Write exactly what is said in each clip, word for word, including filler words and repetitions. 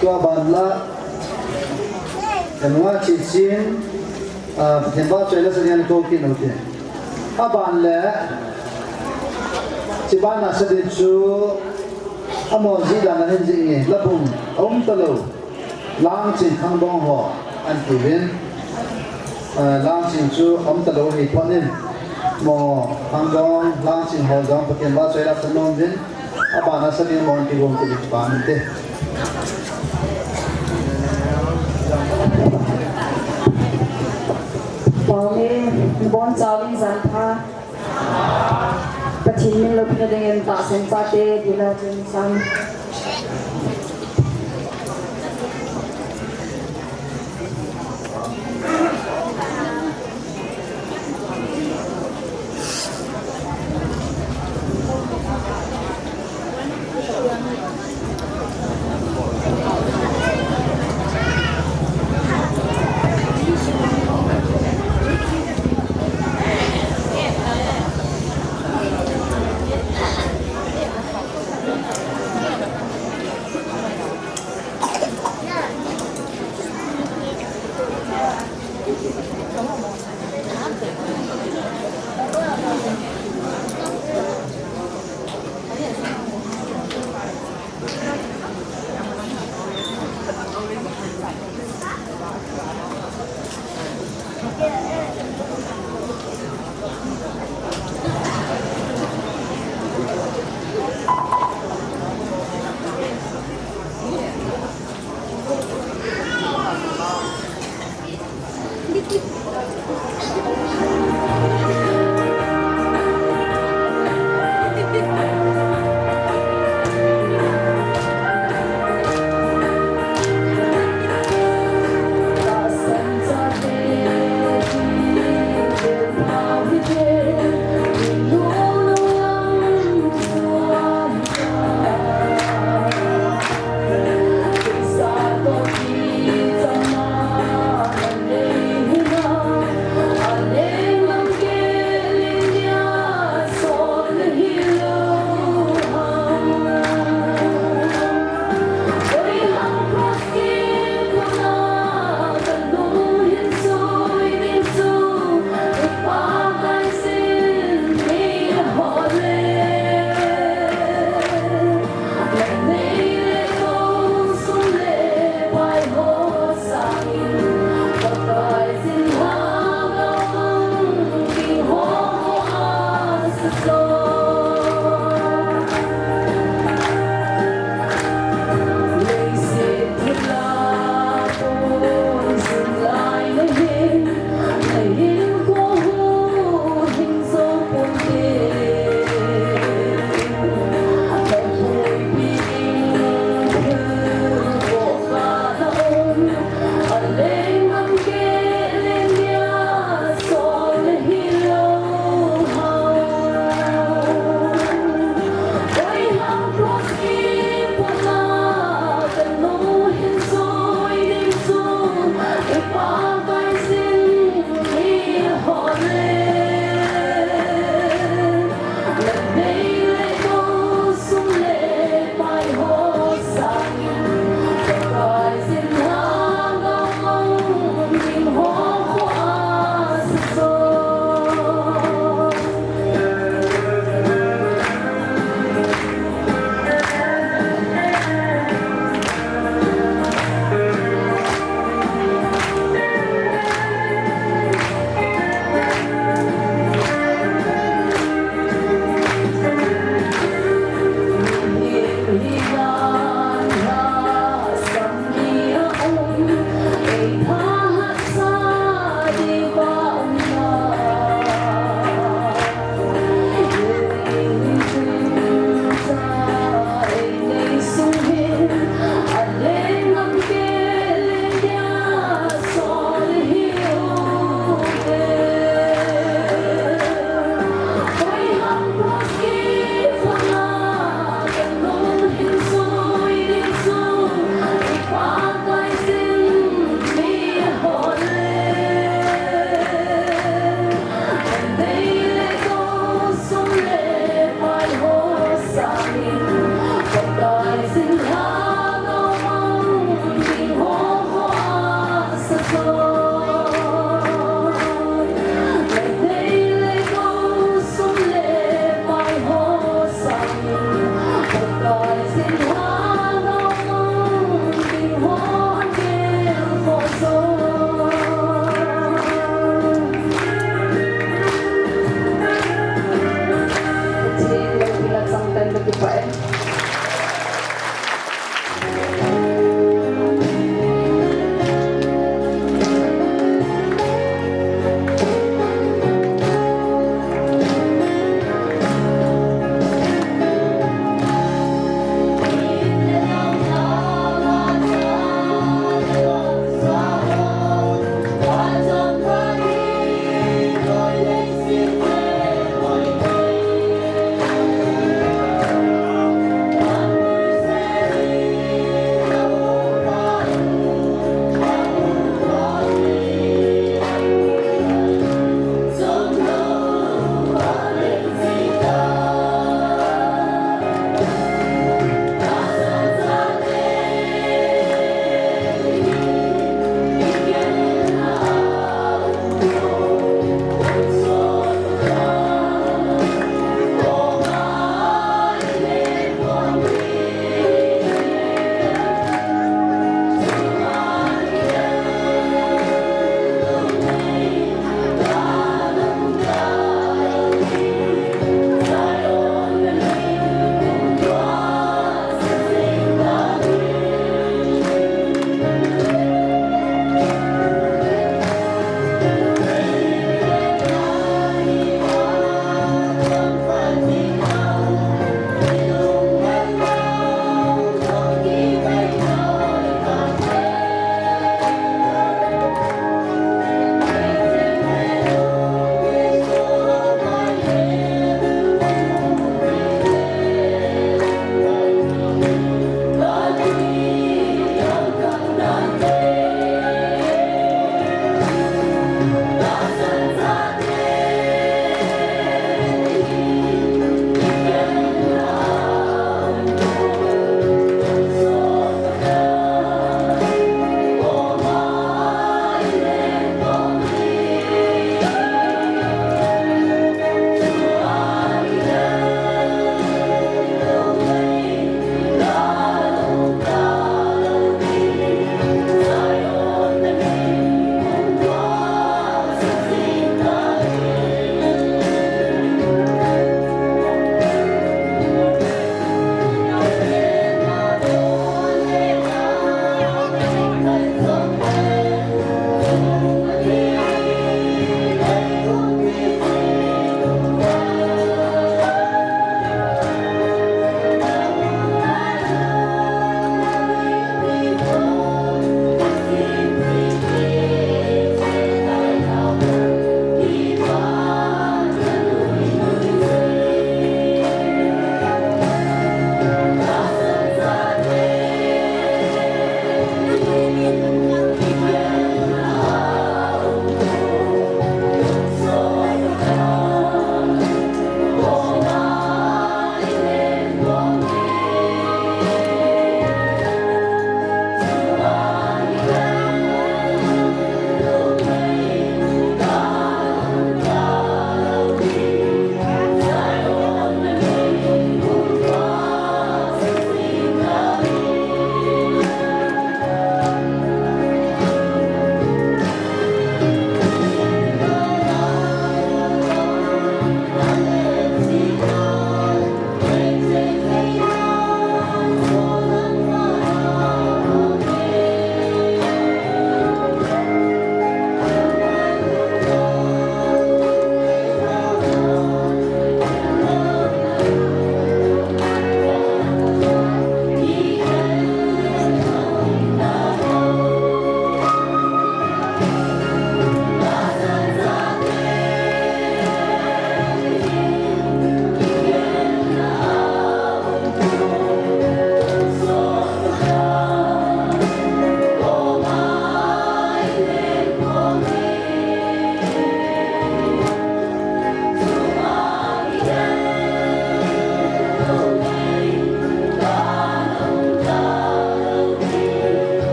Tua ban la, kan nga chi chin, ah, Pathen vahchoi la sa nian ko ki no te. A ban le, chi ban a sa di chu, amo ji dan a hin ji nge, la bung, a um ta lo. Langching Khangdong ho an ti uvin, eh, Langching chu um ta lo hi phonin, mo Khangdong, Langching ho jong Pathen vahchoi la sa nom uvin, a ban a sa ding mo an ti gom ti ding pa min te. Pau ni, bon chau in jan pha. Pathen min loupina dingin tahsan chate, dina chun sam.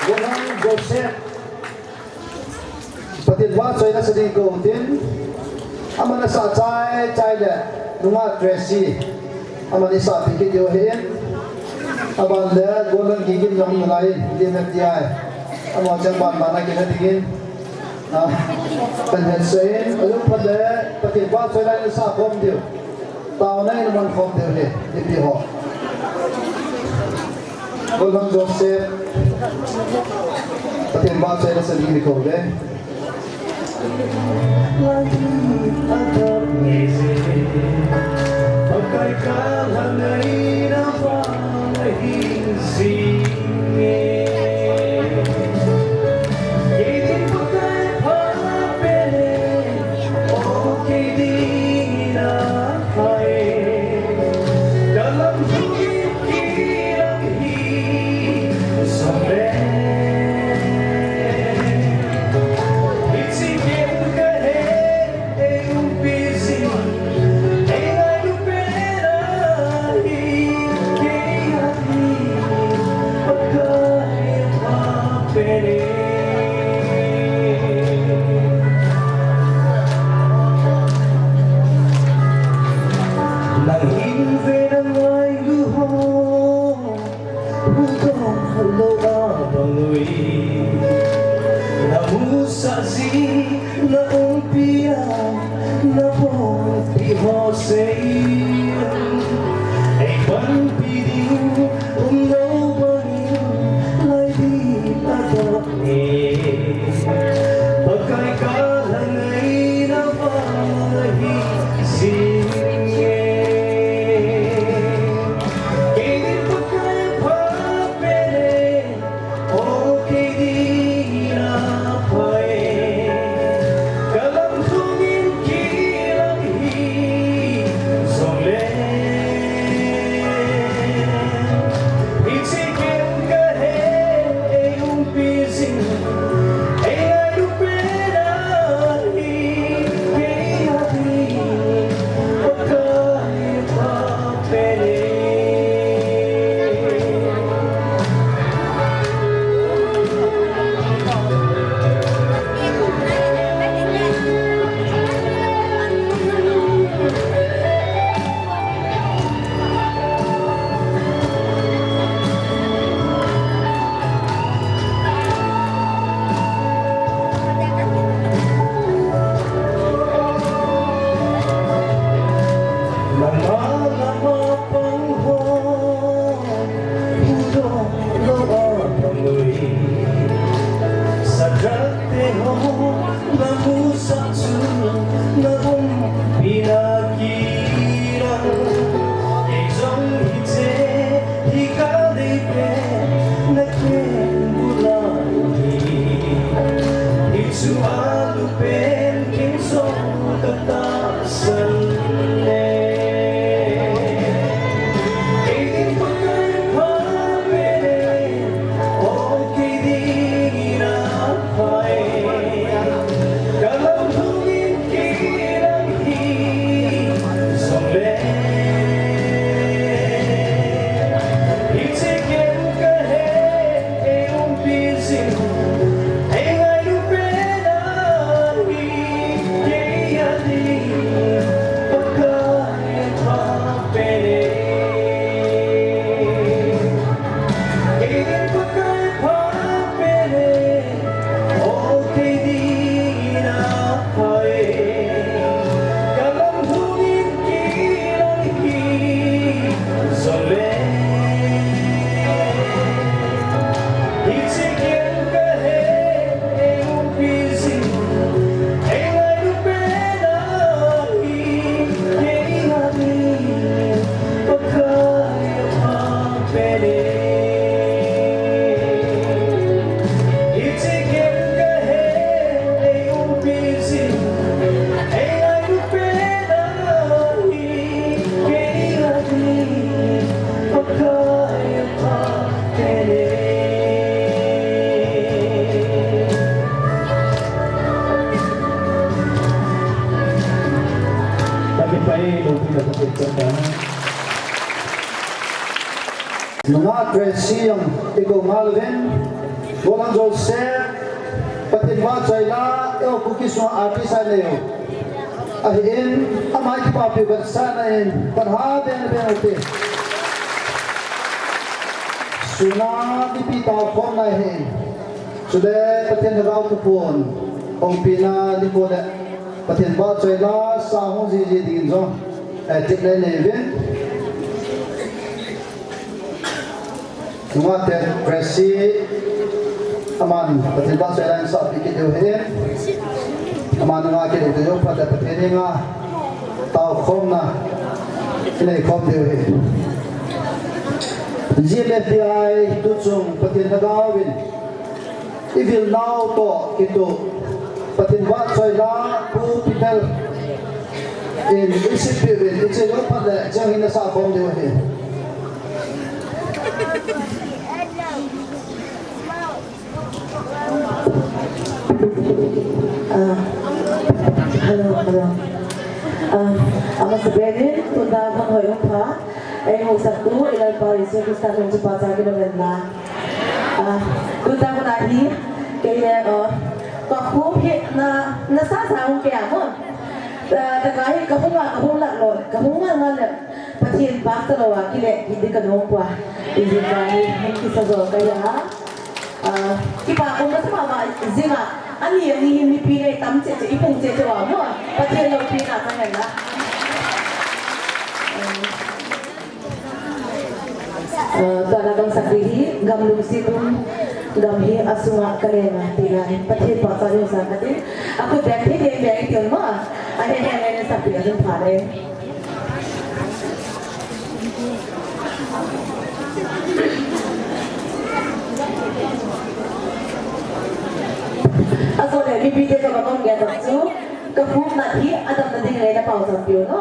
Gonang Joseph, Pathen vahchoi nasa ding kou tin, aman asah chai chai le, nungah Tracy, aman isahpi kit diu ahin, aban le, Gonang Gigim jong nalai in, D M F T I, aman chang ban ban a kina dingin, ah, kan hetsah in, ajung phat le, Pathen vahchoi lai in sa khom diu. Taona in man khom diu ahi, mipi ho. Gonang Joseph. Pathen vahchoi nasa ding kou ve. Nang hin ve nang ngailu ho, hudong lou a bang ui. Na musah ji, na umpi a, na bongpi ho sei. Ei panpi ding, um lou bang in, lai ding a dong. Pakai kalang ei na vang ahi jing e. Kei din Pakai pha pen e, o kei din a pha e. Ka lam thung in kilang hi jong le. Hiche ken ka he, ei umpi jing, ei ngailu pen ahi, kei a ding, Pakai pha pen e. Lama lama pang ho, hudong lou a pang ui. Sadrach te ho, na musah chu, na umpi na kilang. Kei jong hiche hi ka dei pen, na ken bula hi. Hichu alu pen, ken jong ka tahsan e. Kei din Pakai pha pen e, o kei din a pha e. Ka lam thung in kilang hi jong le. Hiche ken ka he, ei umpi jing, ei ngailu pen ahi, kei a ding, Pakai pha pen e. Kei din Pakai pha pen e, o kei din a pha e. Ka lam thung in kilang hi jong le. Hiche ken ka he, ei umpi jing, ei ngailu pen ahi, kei a ding, Pakai pha pen e. Hiche ken ka he, ei umpi jing, ei ngailu pen ahi, kei a ding, Pakai pha pen e. Takipai, loupina Pathen chang ta. Nungah Tracy jong i kou ngal uvin, Golang Joseph, Pathen vahchoi la, eiho Kuki sunga artist anei u ahin, ama kipapi vetsahna in, pan ha ben ben u te. Suna mipi taokhomna ahin. Chule Pathen Lhagao thuphon hongpina nikho le Pathen vahchoi la sa hung jiji dingin jong, eh, tep le nei uvin. Nungah Tet Gracie, aman Pathen vahchoi la in sapi kit diu ahi. Aman nungah kit diu ahi, phat le Pathen henga taokhomna inei khom diu ahi. G M F D I tuchung Pathen Lhagao in i vil nau toh kitoh, Pathen vahchoi la Pu Peter in i sitpi uvin, i che lou phat le cheng hin na sa khom diu ahi. Ah, hello, hello. Ah, amasapen in, tun tah khonhoi umpha. Ei housapu, i Lalpa Jesu Christa min in kipa cha kilo ven la. Ah, tun tah khonhoi hi, kei le, ah, ka khu hi na, na sa sa hung kei a mo. Ah, tah ka hi, ka hung a, ka hung lak lou, ka hung ngal ngal le, Pathen pachat lou a, kile, kiti ka nung pua. I jing ka hi, hung kisa jo ka ya. Ah, kipa kom kasa mama jing a, ani, ani hin mipi nei tam cheh cheh, i pung cheh cheh uva mo, Pathen loupina chang hen la. Ah, tua na dong sak ding hi, gam lungset um, gam hi asunga ka leng a, tina hi, Pathen pachat ding sa ka tin, a khut beng thei thei beng i tion mo, a he he ngai na sak ding a ding pha le. Ajole, mipite toh kakon gei tah chu, ka pum nat hi adamna ding le na pao chan piu no.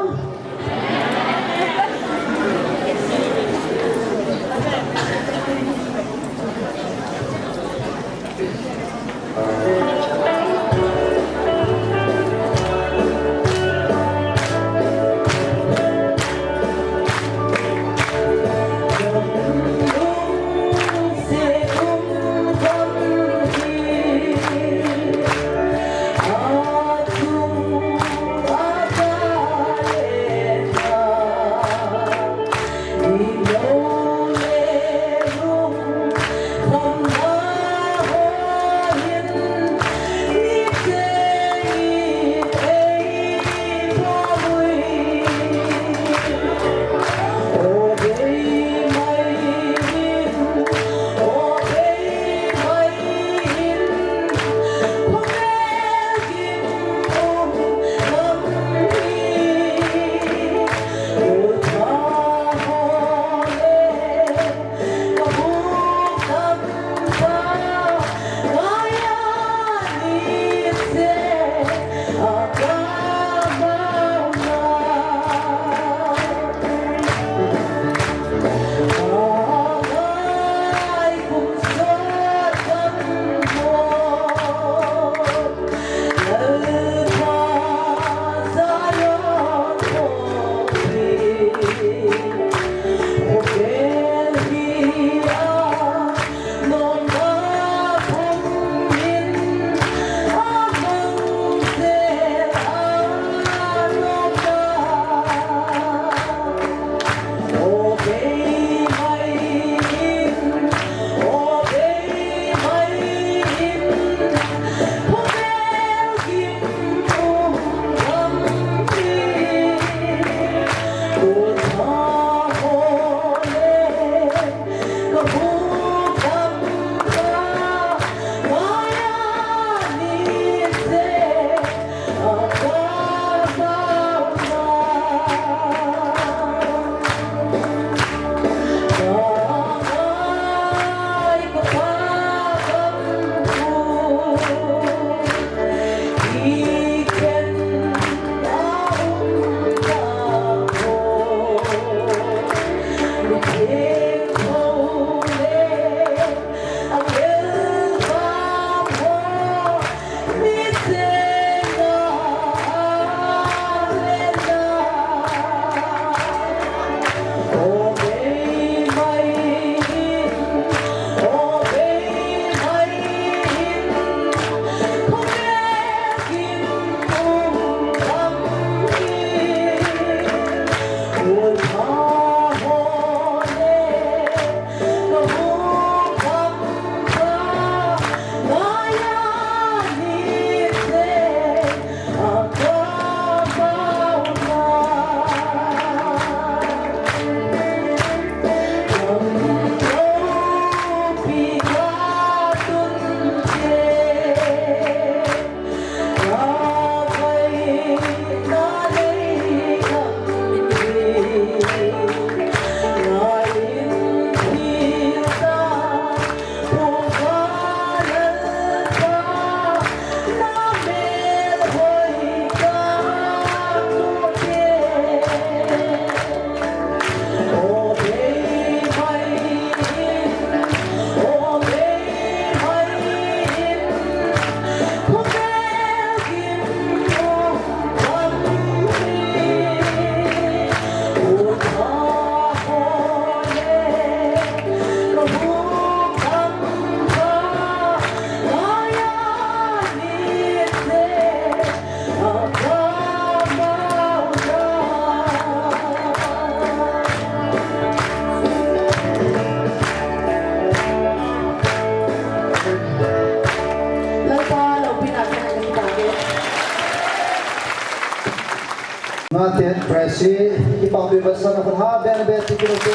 Mate Tracy, kipa pi basa na khut ha beng beng ti kilo te.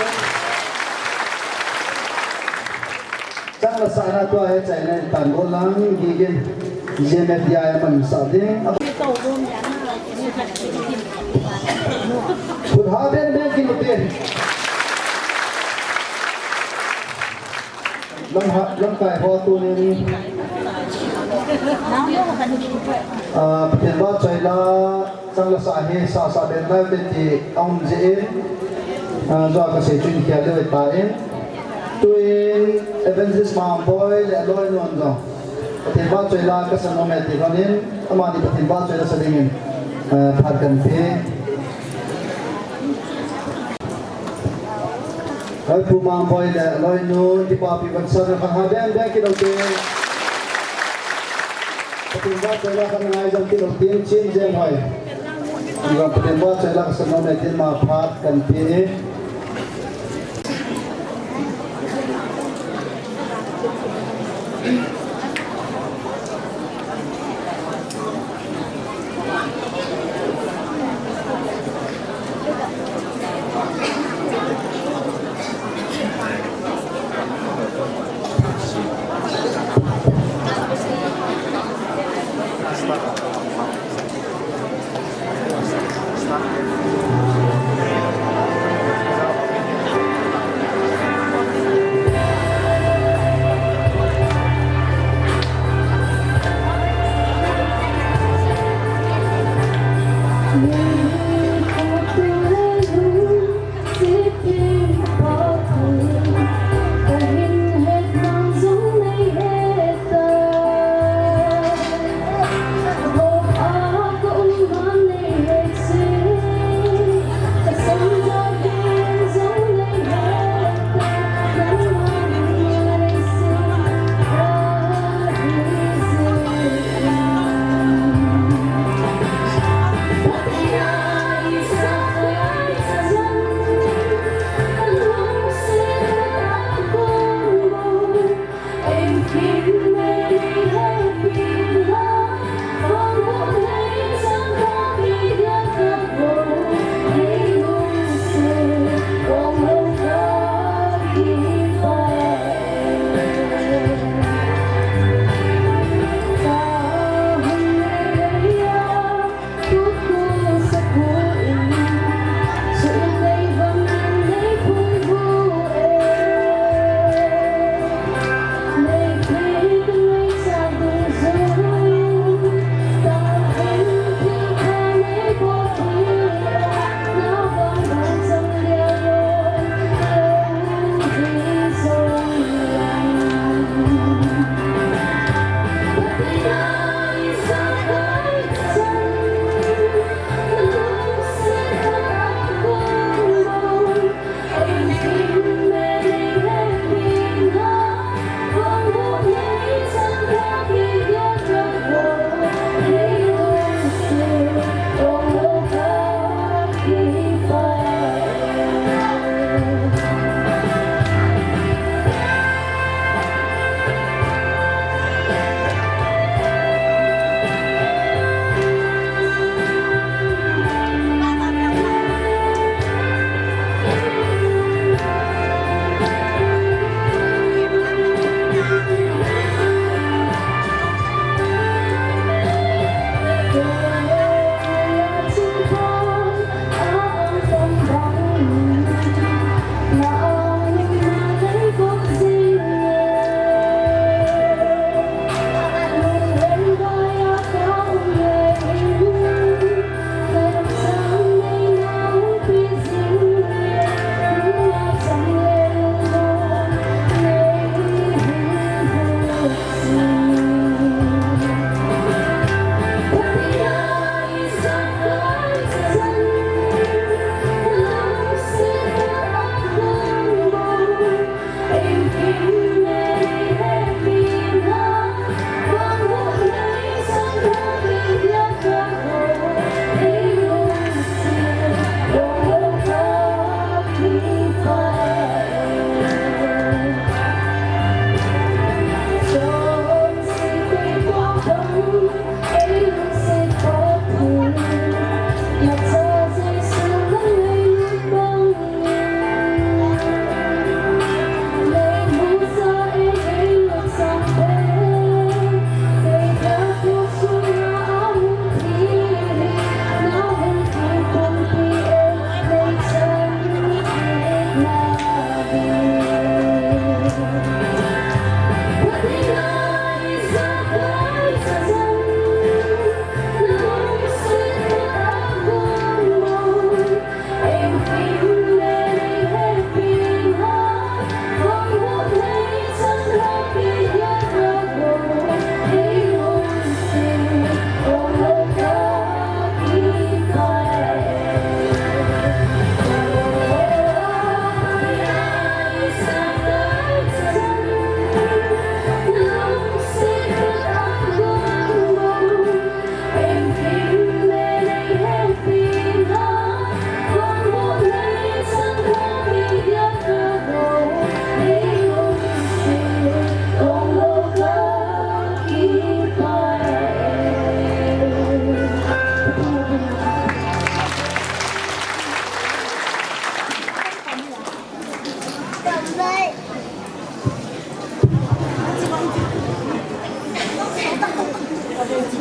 Chang la sa na tua he chai na tan go lang gigin. Jeme dia ya man sa ding. Khut ha beng beng kilo te. Lam ha, lamkai ho tunin, ah, Pathen vahchoi la, chang la sa hi sa sa beng lai te ti aum jeh in, ah, jo kasei chu in kia le ta in. Tuin Evangelist Mangboi le aloinu jong Pathen vahchoi la kasa nom e ti lhonin, amani Pathen vahchoi la sa dingin, ah, phat kan pe. Hoi Pu Mangboi le aloinu, kipa pi basa na khut ha beng beng kilo te. Pathen vahchoi la kasa ngaijam kilo tin chin jeng hoi. Pathen vahchoi la kasa nom e tin ma phat kan pe.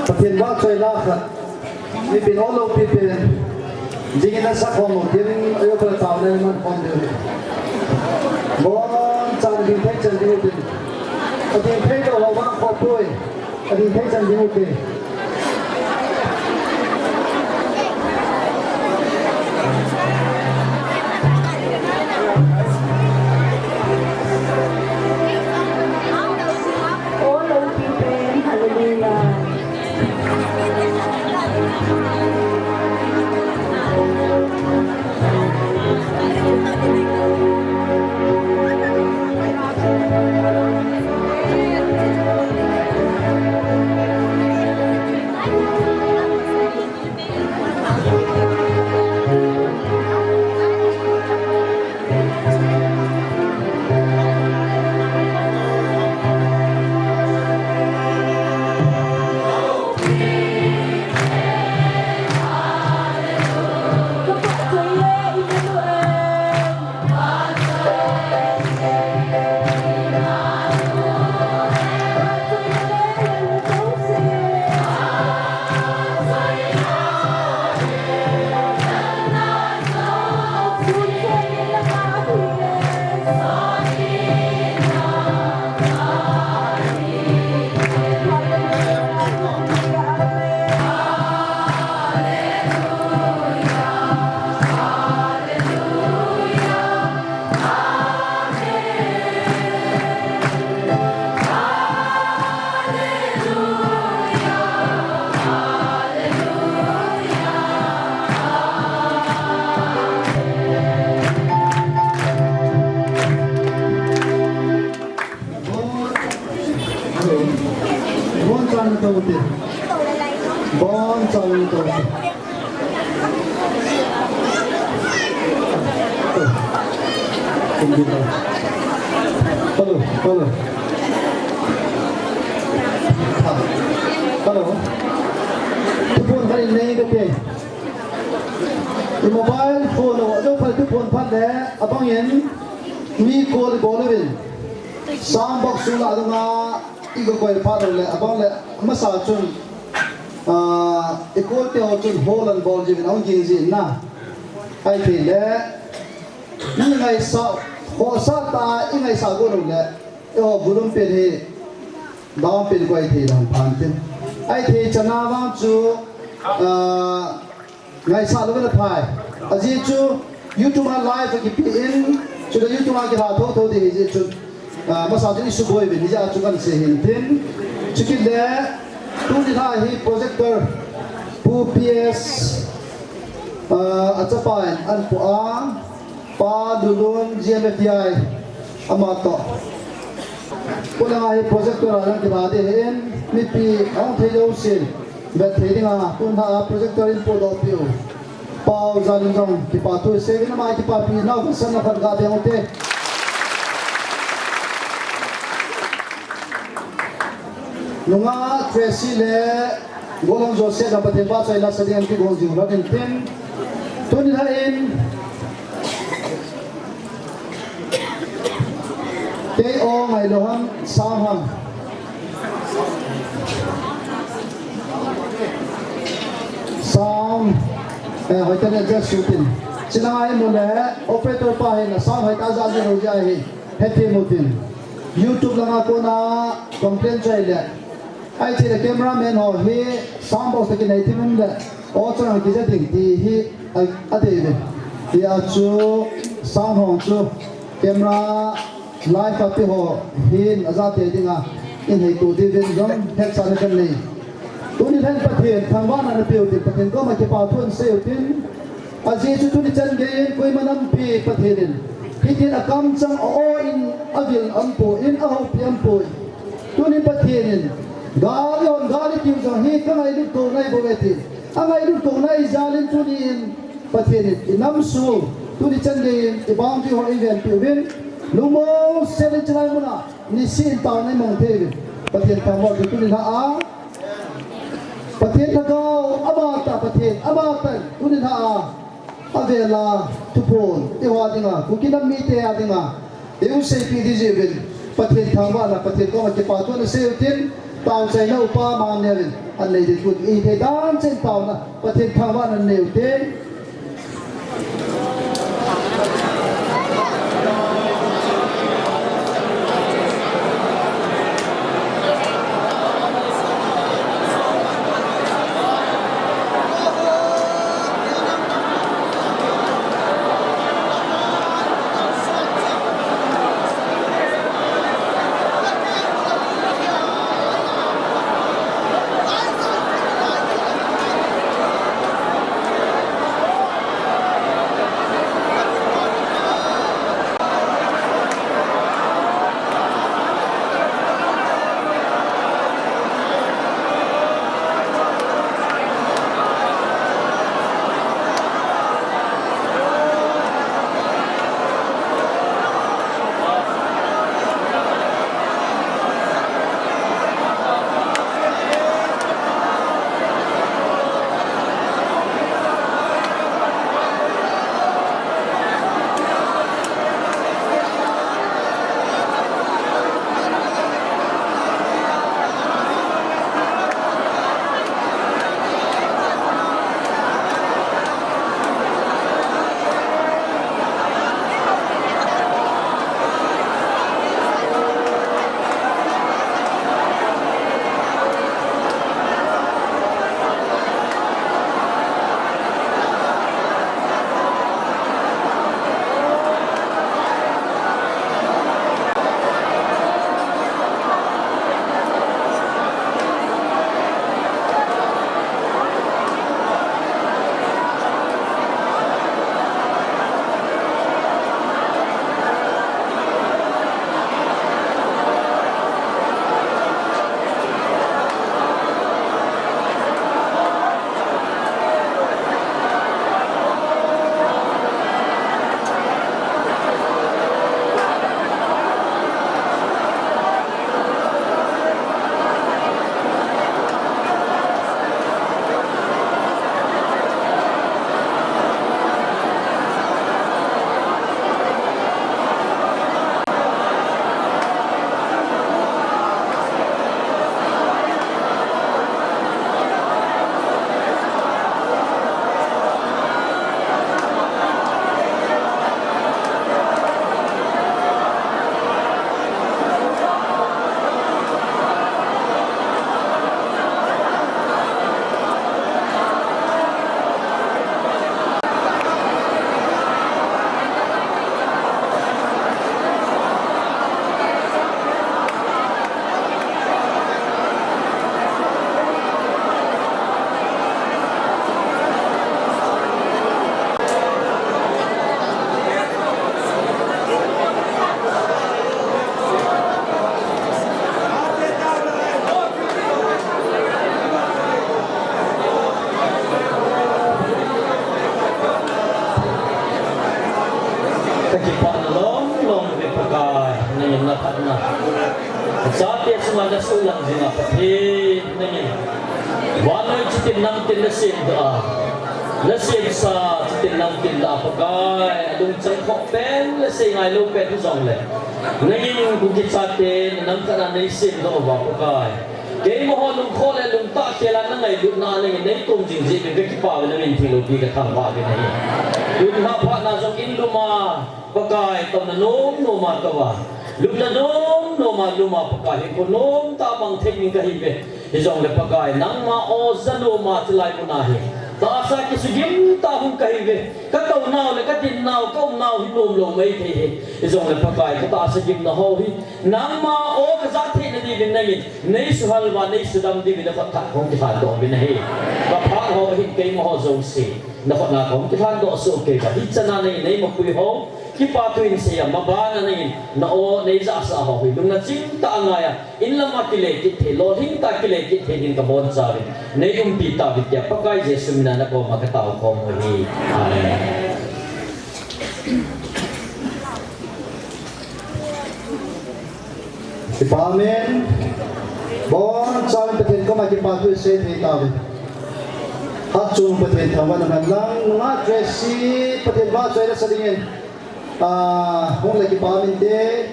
Pathen vahchoila khat. Mipin o loupi pen. Jingin asah khom u tin, ayo khat taona iman khom diu ahi. Bonchan ding thei chan diu tin. Ading thei lou ho vang khoh poi. Ading thei chan diu tin. O loupi pen, hallelujah. Bonchan tao te. Bonchan tao te. Hello, hello. Hello. Thuphon khat in nei kate. I mobile phone ho, ajo phat thuphon phat le, abang in, mi call bol uvin. Sound box sung lah dunga, i ga koi phat le, abang le, masa chun, ah, i call te ho chun, hol an bol jiuvin, ahung ging jin na. Ahithei le, i ngaisah, khohsah tah, i ngaisah got u le, eiho volume pen hi, down pen koi thei dang phan tin. Ahithei chan a vang chu, ah, ngaisah lou vin aphai. Ajeh chu YouTube a live akipe in, chule YouTube a kilha thotho ding ahi jeh chun, ah, masa chun i suboi uvin, hijeh a chu kan sei hin tin. Chukit le, tuni lha hi projector, Pu P S, ah, achapa in ahin po a, Pa Lulun G M F D I, ama toh. Tuni lha hi projector a jong kilha ding ahin, mipi ahung thei jousen, vet thei dinga, tuni lha a projector in pohdoh piu. Pau Jan in jong kipa thu sei uvin, ama kipapi nau, vetsahna khat ga beng ute. Nungah Tracy le Golhang Joseph jong Pathen vahchoila sa ding in kigong jing lhon in tin. Tuni lha in Kei o ngailou ham, sound ham. Sound. Eh, hoitah in adjust u tin. Chilanga imu le, operator pa hin sound hoitah a ja ji lou jeh ahi. Hethem u tin. YouTube langa kona complain chu ahile. Ahithei le cameraman ho hi sound box toh kinai thim um le, o chang a kija ding ti hi a, adei uvin. Hijeh chun sound ho chu camera live a pe ho hin aja tei dinga, in hei tu diuvin jong hetsahna kan nei. Tuni lha in Pathen thangvahna napeu tin, Pathen koma kipa thu in sei u tin. Ajeh chu tuni chan gei in koima nampi Pathen in hitin akamchang a-o in avil aum poi, ahoupi aum poi. Tuni Pathen in gal ihon gal itiu jong hi kangailut kou nai bou ve ti. Angailut kou nai jal in tuni in Pathen in inam sung tuni chan gei in i boundary ho eivenpi uvin. Lungmong sel in chulai muna nisih in taona imang thei uvin. Pathen thangvah u tin tuni lha a Pathen lhagao, amatah Pathen, amatah in tuni lha a, avel a, thuphon, eiho a dinga, Kuki nam mite a dinga, eiseipeh ding jeh uvin, Pathen thangvahna, Pathen koma kipa thu nasei u tin, Taochaina upa Mangnel in anei ding uvin, ithei dan cheh in taona Pathen thangvahna nei ute. Ka kipah na lom lom ve Pakai, nangin na phatna. Ka chate chunga na sulang jing a Pathen, nangin vannoi chitin lamtin na semdoh a, na semsa chitin lamtin lah a Pakai, a lungchang khoh pen le sei ngai lou pen hijongle, nangin Kuki chate na nam khat a nei semdoh uva Pakai, keima ho lungkhoh le lungtah khel a na ngailutna nangin nei tom jing jeh uvin ka kipah uve, nangin thil loupi ka thangvah uvin ahi. Lungna phatna jong in lum a Pakai, touna nom nom a tou a, lupna nom nom a lum a Pakai, hinkho nomtah mang thei ding kahi uve. Hijongle Pakai, nangma aw ja nom a chulai mun a hi tahsa kisugim tah hung kahi uve. Ka tounau le ka dinnau, ka umnau hi nom lou maithei hi. Hijongle Pakai, ka tahsa gimna ho hi nangma aw ka ja theina diuvin nangin nei suhal uva, nei sudam diuvin na khut thah kahung kilhan doh uvin ahi. Ka phak ho ahin, keima ho jouse na khut na kahung kilhan doh soh kei uva, hichan a nangin nei mapui ho kipa thu in sei a, maban a nangin na aw nei jahsah ho hi lungna chingtah a ngai a, in lam a kile kit thei, lolhing tah a kile kit thei din ka boncha uvin, nei umpi tauvin tia Pakai Jesu min a na koma ka tao khom u ahi. Amen. Kipa, amen. Boncha uvin Pathen koma kipa thu isei thei tauvin. Hatchungnung Pathen thangvahna man lang, nungah Tracy, Pathen vahchoina sa dingin. Ah, hung le kipa minte,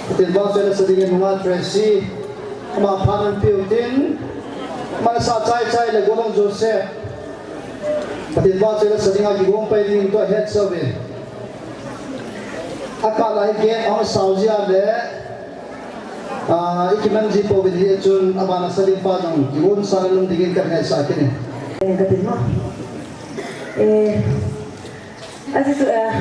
Pathen vahchoina sa dingin nungah Tracy. Ama phan an piu tin, mansa chai chai le Golhang Joseph. Pathen vahchoi le sa dinga kigong pai ding tua het sa ve. Akah lai ke ang sau jia le, ah, ikiman ji po ve hi chun abana sa ding pa jong kigon sa le lum dingin kan het sa kini. Ka tin mo. Eh, Aji chu, eh,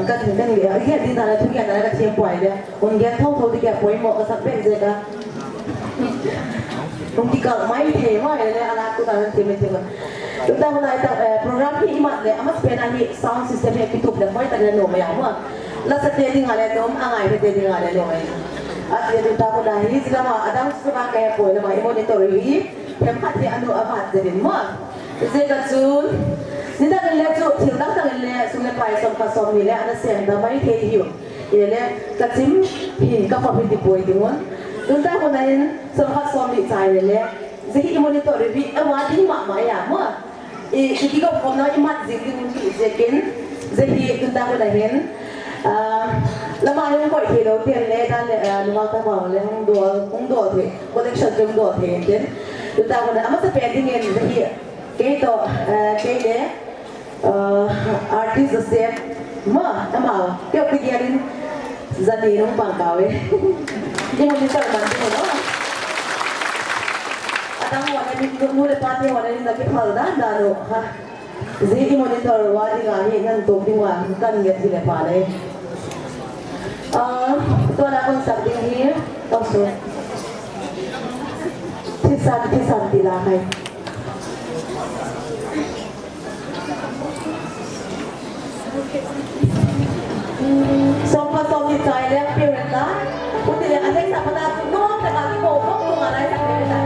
ka tin kan ge, eh, ge din na la thu ge na la ka thiem poi le. Un ge thou thou ti ge poi mo ka sak bek je ka. Un ti ka mai the mai le ala ku ta thiem thiem. Tu ta na ta, eh, program hi imat le, amas pe na hi sound system hi kitup le poi ta le no mai mo. La sa te ding ale no, angai te ding ale no mai. Ati tu ta na hi jila ma adam su ka ke poi le ma monitor hi. Hem khat hi anu avat je din mo. Jeh a chun, nidang in le chu, thil dang dang in le, sum le pai som khat som ni le, ana sem da mai thei hiu. Ile le, ka chim hin, ka khop hin ti poi ding un. Tun ta hun a hin, som khat som ni chai le le. Jeh hi i monitor ri, i wa ding ma ma ya mo. I, i ki khop khop na i mat jing ding un ti jeh kin. Jeh hi tun ta hun a hin. Ah, lama hin koi thei lo ti le, dan le, ah, lama ta ma le, hung do, hung do thei. Collection chung do thei tin. Tun ta hun a, amasa pen ding in, jeh hi. Kei to, eh, kei le, eh, artist Joseph, ma, amau, kei o kei din, jani nung pang kau e. Ni mo ni sa man ni mo no. Adang mo ni nu le pa ni mo ni na ki phal dan dan lo, ha. Ji i monitor wa dinga hi nan tok ding wa kan nget hi le pa le. Ah, tua la kon sak ding hi, tong su. Thisan, thisan ti la khai. Som khat som ni chai le period la. Uti le a next a pa ta chu nuam ta ka ki ko ko ko ngai lai sa period la.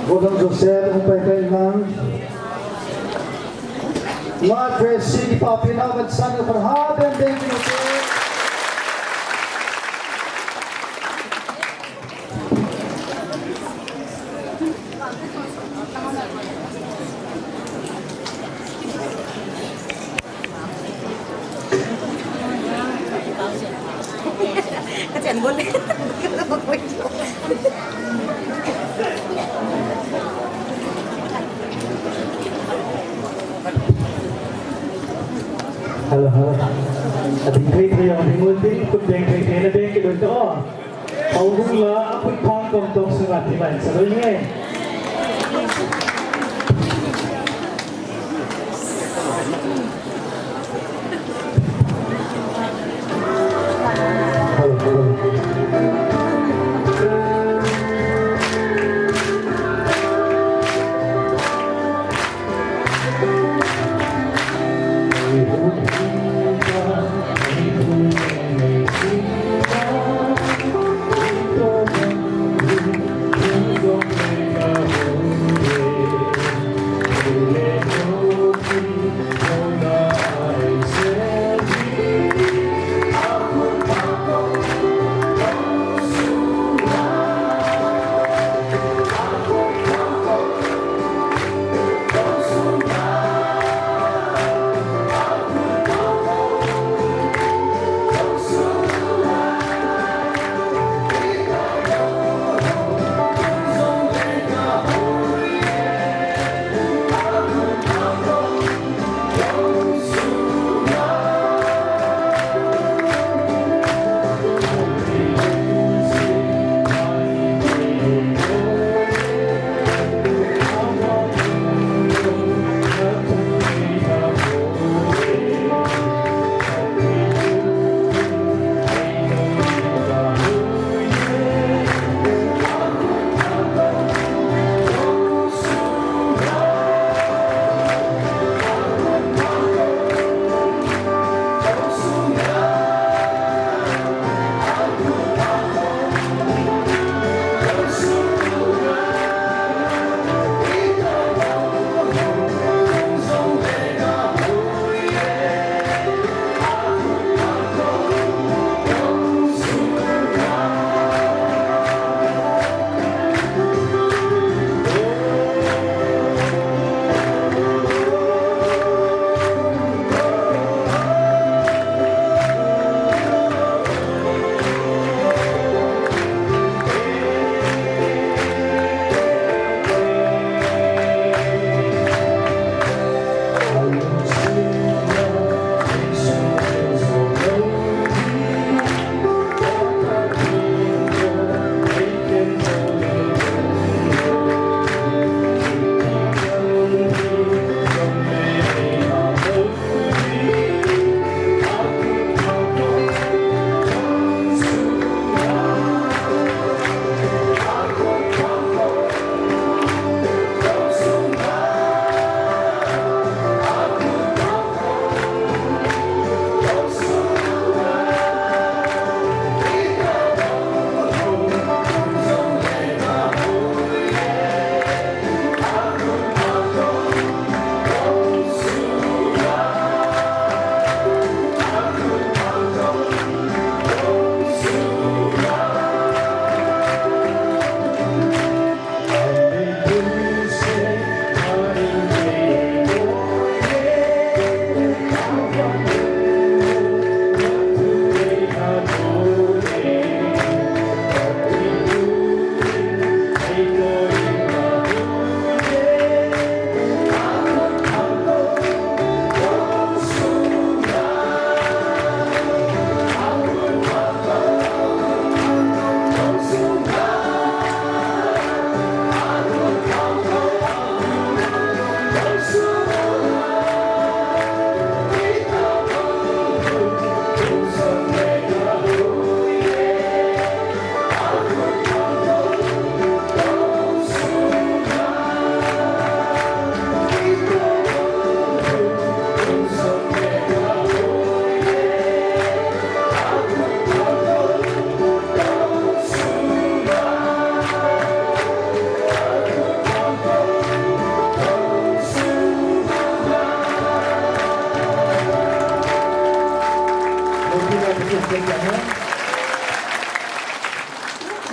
Godang Joseph, hung paipai lang. Madre, sige, papi na, magsan na, parha, beng, beng, beng, beng. Hello, hello. Ading thei thei jong ding un tin, khut beng thei thei na beng kit un te o. Houbung la, akhut phang kom tong sunga thi mai, sa loi nge.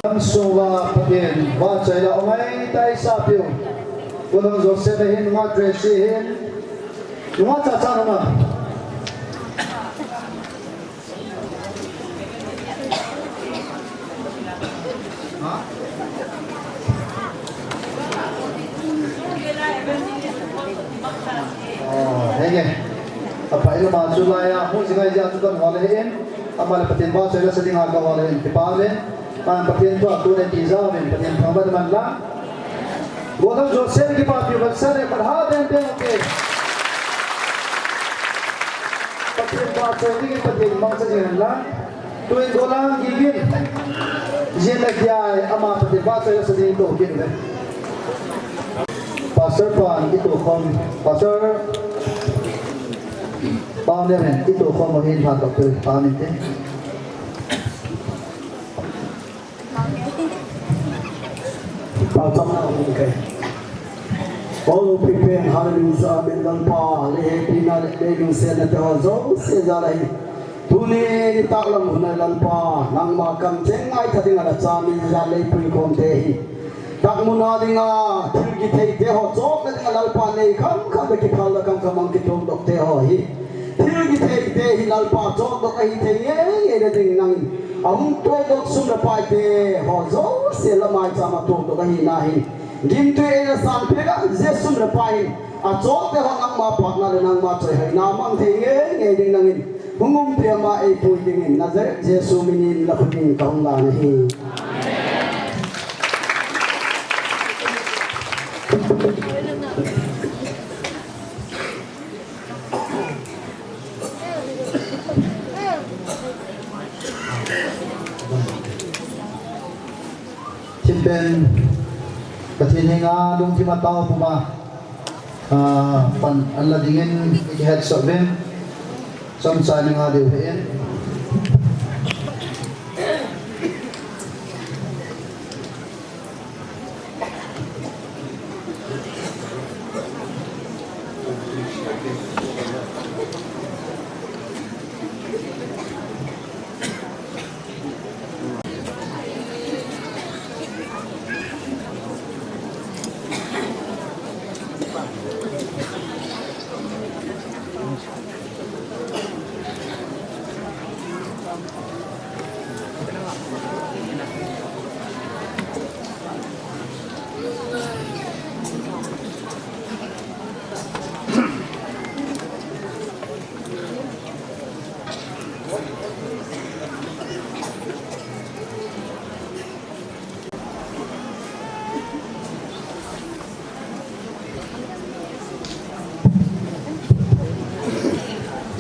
Lamsung uva Pathen vahchoi la umai tai sapiu. Golhang Joseph hin, nungah Tracy hin, nungah Chacha nungah. Oh, henge. Apa ila ma chu laiya, mu jingai ja chu kan wale hin. Ama le Pathen vahchoi la sa dinga ka wale hin. Kipa le. Pathen thu a tuni tija uvin, Pathen thangvah man lang. Golhang Joseph kipapi uva sa le, pat ha den den, okay. Pathen vahchoi dingin Pathen mangcha jing hen lang. Tuin Golhang Gigin. Jin a kiai ama Pathen vahchoi la sa ding to kin ve. Pastor pan itu khom. Pastor pan den itu khom hin ha to pe pan inte. Pau cham na hung kai. Ol pipen hallelujah, amen. Lalpa, le hepina le, le lungsetna te ho jouse jal'a hi. Tuni nitak lam hun a Lalpa, nangma kamcheng ngaitha dinga nacha mi jat le pui khom te hi. Takmun a dinga, thil kithei te ho chotna dinga Lalpa nei kham kham le kiphal le kham kham ang kitom dok te ho hi. Thil kithei te hi Lalpa chotdoh ahi thei ngei ngei na ding nangin. Ahung totdoh sum le pai te ho jouse la maicham a totdoh ahi na hin. Gimtui eina sang pek a, Jesu sum le pai hin. Achot te ho nangma phatna le nangma choihoina mang thei ngei ngei ding nangin. Hung umpi ama eipui dingin Nazareth Jesu minin la khut in kahung lan ahi. Thempen Pathen henga lungthim a tao puma, ah, pan an la dingin i kihetsah uvin, chomcha ni nga deu hen.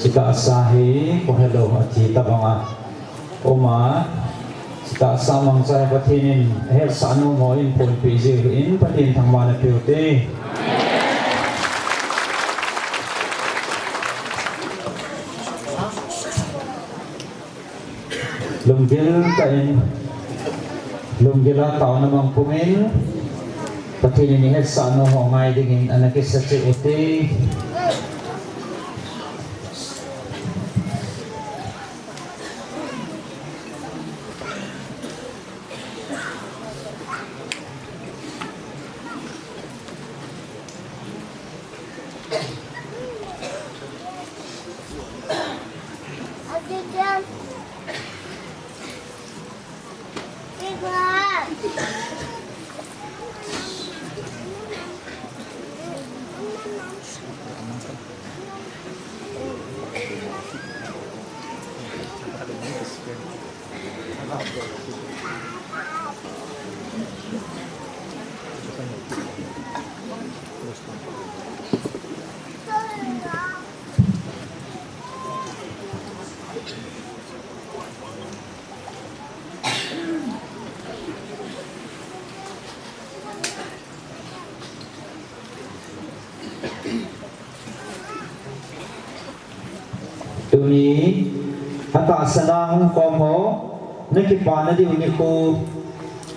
Chutah sa hi, ko hello ati tabang a. Oma, chutah sa mangcha Pathen in, hetsah nom ho in ponpi jiu hin Pathen thangvahna peh u te. Lunggil tah in, lunggil a taona mang pumin, Pathen in ihetsah nom ho ngai dingin ana kisa cheh u te. Tuni, atahsan a hung khom ho, na kipana diu nikho,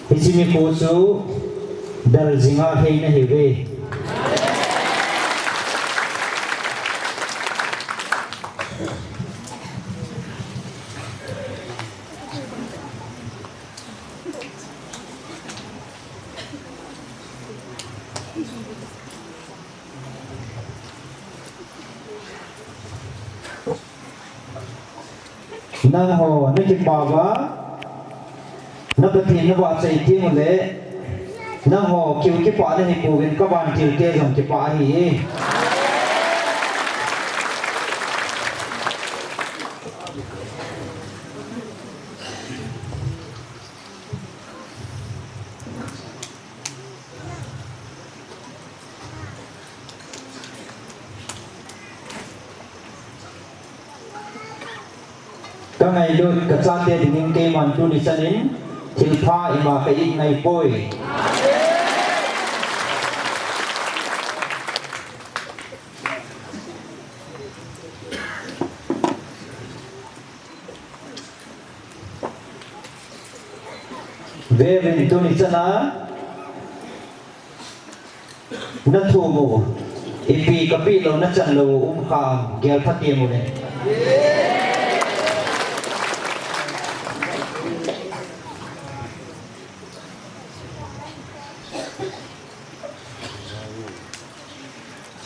hiche nikho chu, daljing a hei nahiuve. Nangho, nakipah uva, na Pathen navahchoi teng uleh, nangho keu kipah nahipouvin kavantil te jong kipah ahi. Kangailut kachate dingin keiman tuni chanin thilpha ima ka-it ngaipoi. Veuvin tuni chana nathum u, ipi kapeh lou nachan lou u umkham, gelpha temun.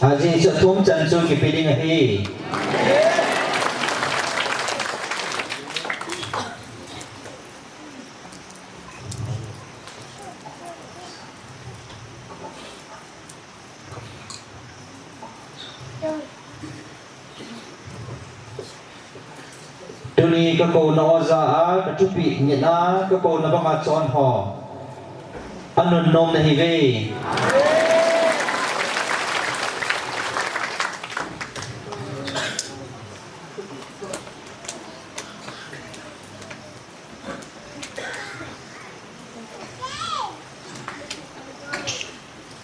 Ajeh chu athum chan chu kipe ding ahi. Tuni kakouna oja a, kathupeh ngen a kakouna banga chon ho, anunnom nahiuve.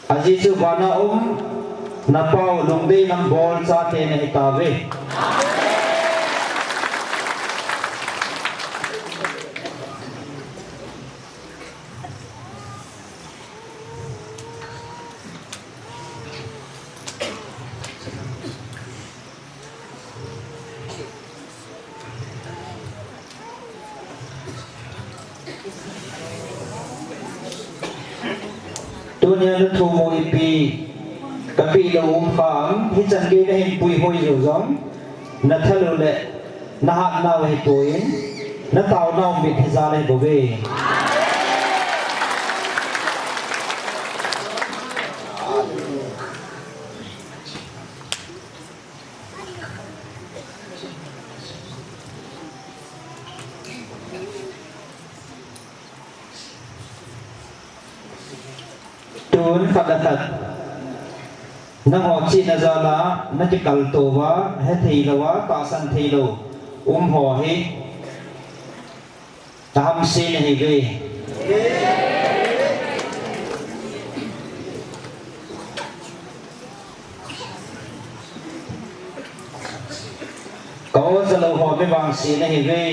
Ajeh chu vana um, napau lungdei nambol chate nahitauve. Tunia nathum u ipi kapeh lou umkham, hichan gei nahin puihoi jou jong, nathat u le nahatnau ahipoi, nataonau mit hijal ahibouve. Tun khat le khat, nangho chihna jal a nakikaltou va, hethei lou a, tahsan thei lou umho hi tahamse nahiuve. Ka-o jalou ho mi vangse nahiuve.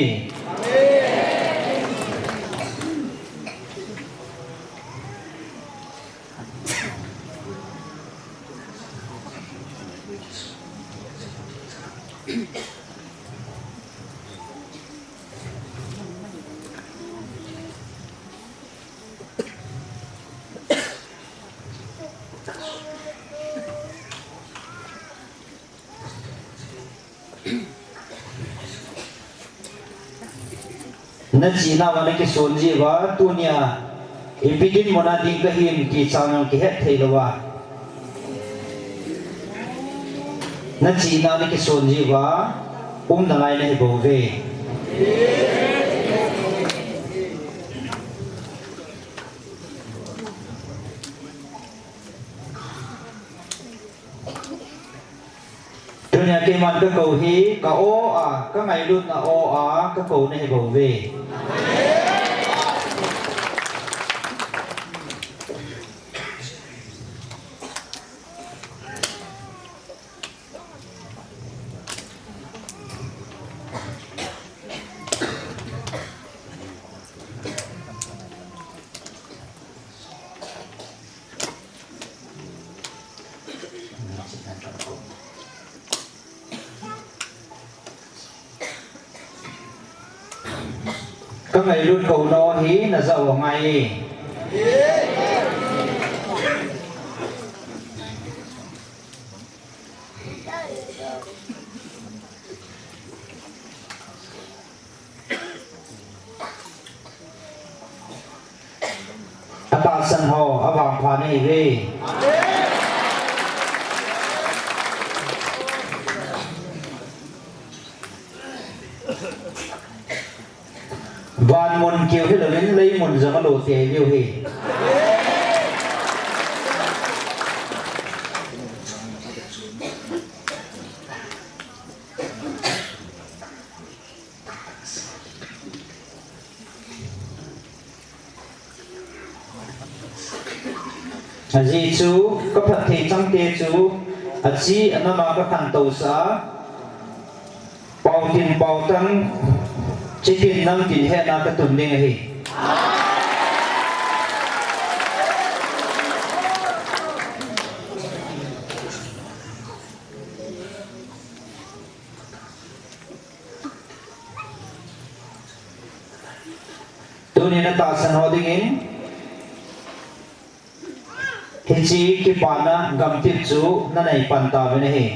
Nachihnauva nakison jiuva, tunia ipi dinmun a ding kahim ti chang jong kihet thei louva, nachihna nakison jiuva, umnalai nahibouve. Tunia keiman kakou hi, ka-o a, kangailutna o a kakou nahibouve. Kangailut kouna hi najah u angai e. tahsan ho avangpha nahiuve. Van mun keu hilouvin lei mun jong alo tei diu ahi. Ajeh chu kaphatthei changte chu achi anama kakhantousah a, pao tin pao tang, chi tin nam tin hetna katun ding ahi. Tuni natahsan ho dingin hiche kipana gamtip chu nanei pan tauvin ahi.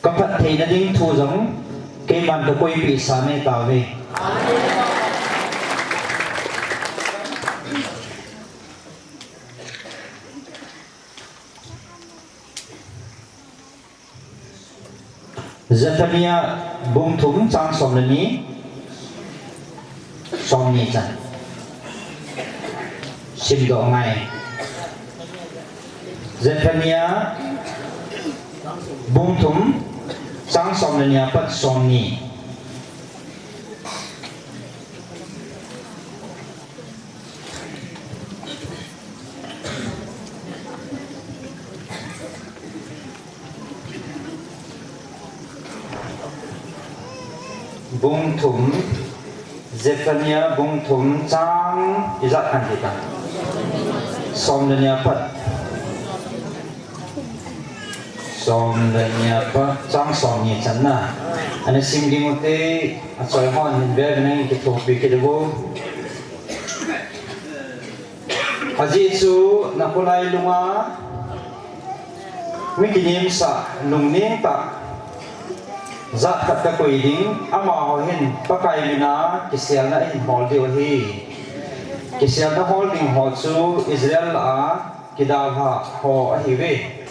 Kaphattheina ding thu jong keiman kakoipeh sa nei tauve. Zephaniah bung thum chang som le ni, som ni chan. Simdoh ngai. Zephaniah bung thum chang som le ni apat som ni. Bung thum, Zephaniah bung thum chang ijat khat hitam. Som le ni apat. Som le ni apat, chang som ni channa. Ana sim ding ute, achoi hon hin ve ve nang kithopi kit uvo. Ajeh chu nakholai lunga mi kinemsah, lungnem tah jat khat kakoi ding, amaho hin Pakai mina kiselna ahin hol diu ahi. Kiselna hol ding ho chu Israel lah a kidalhah ho ahiuve.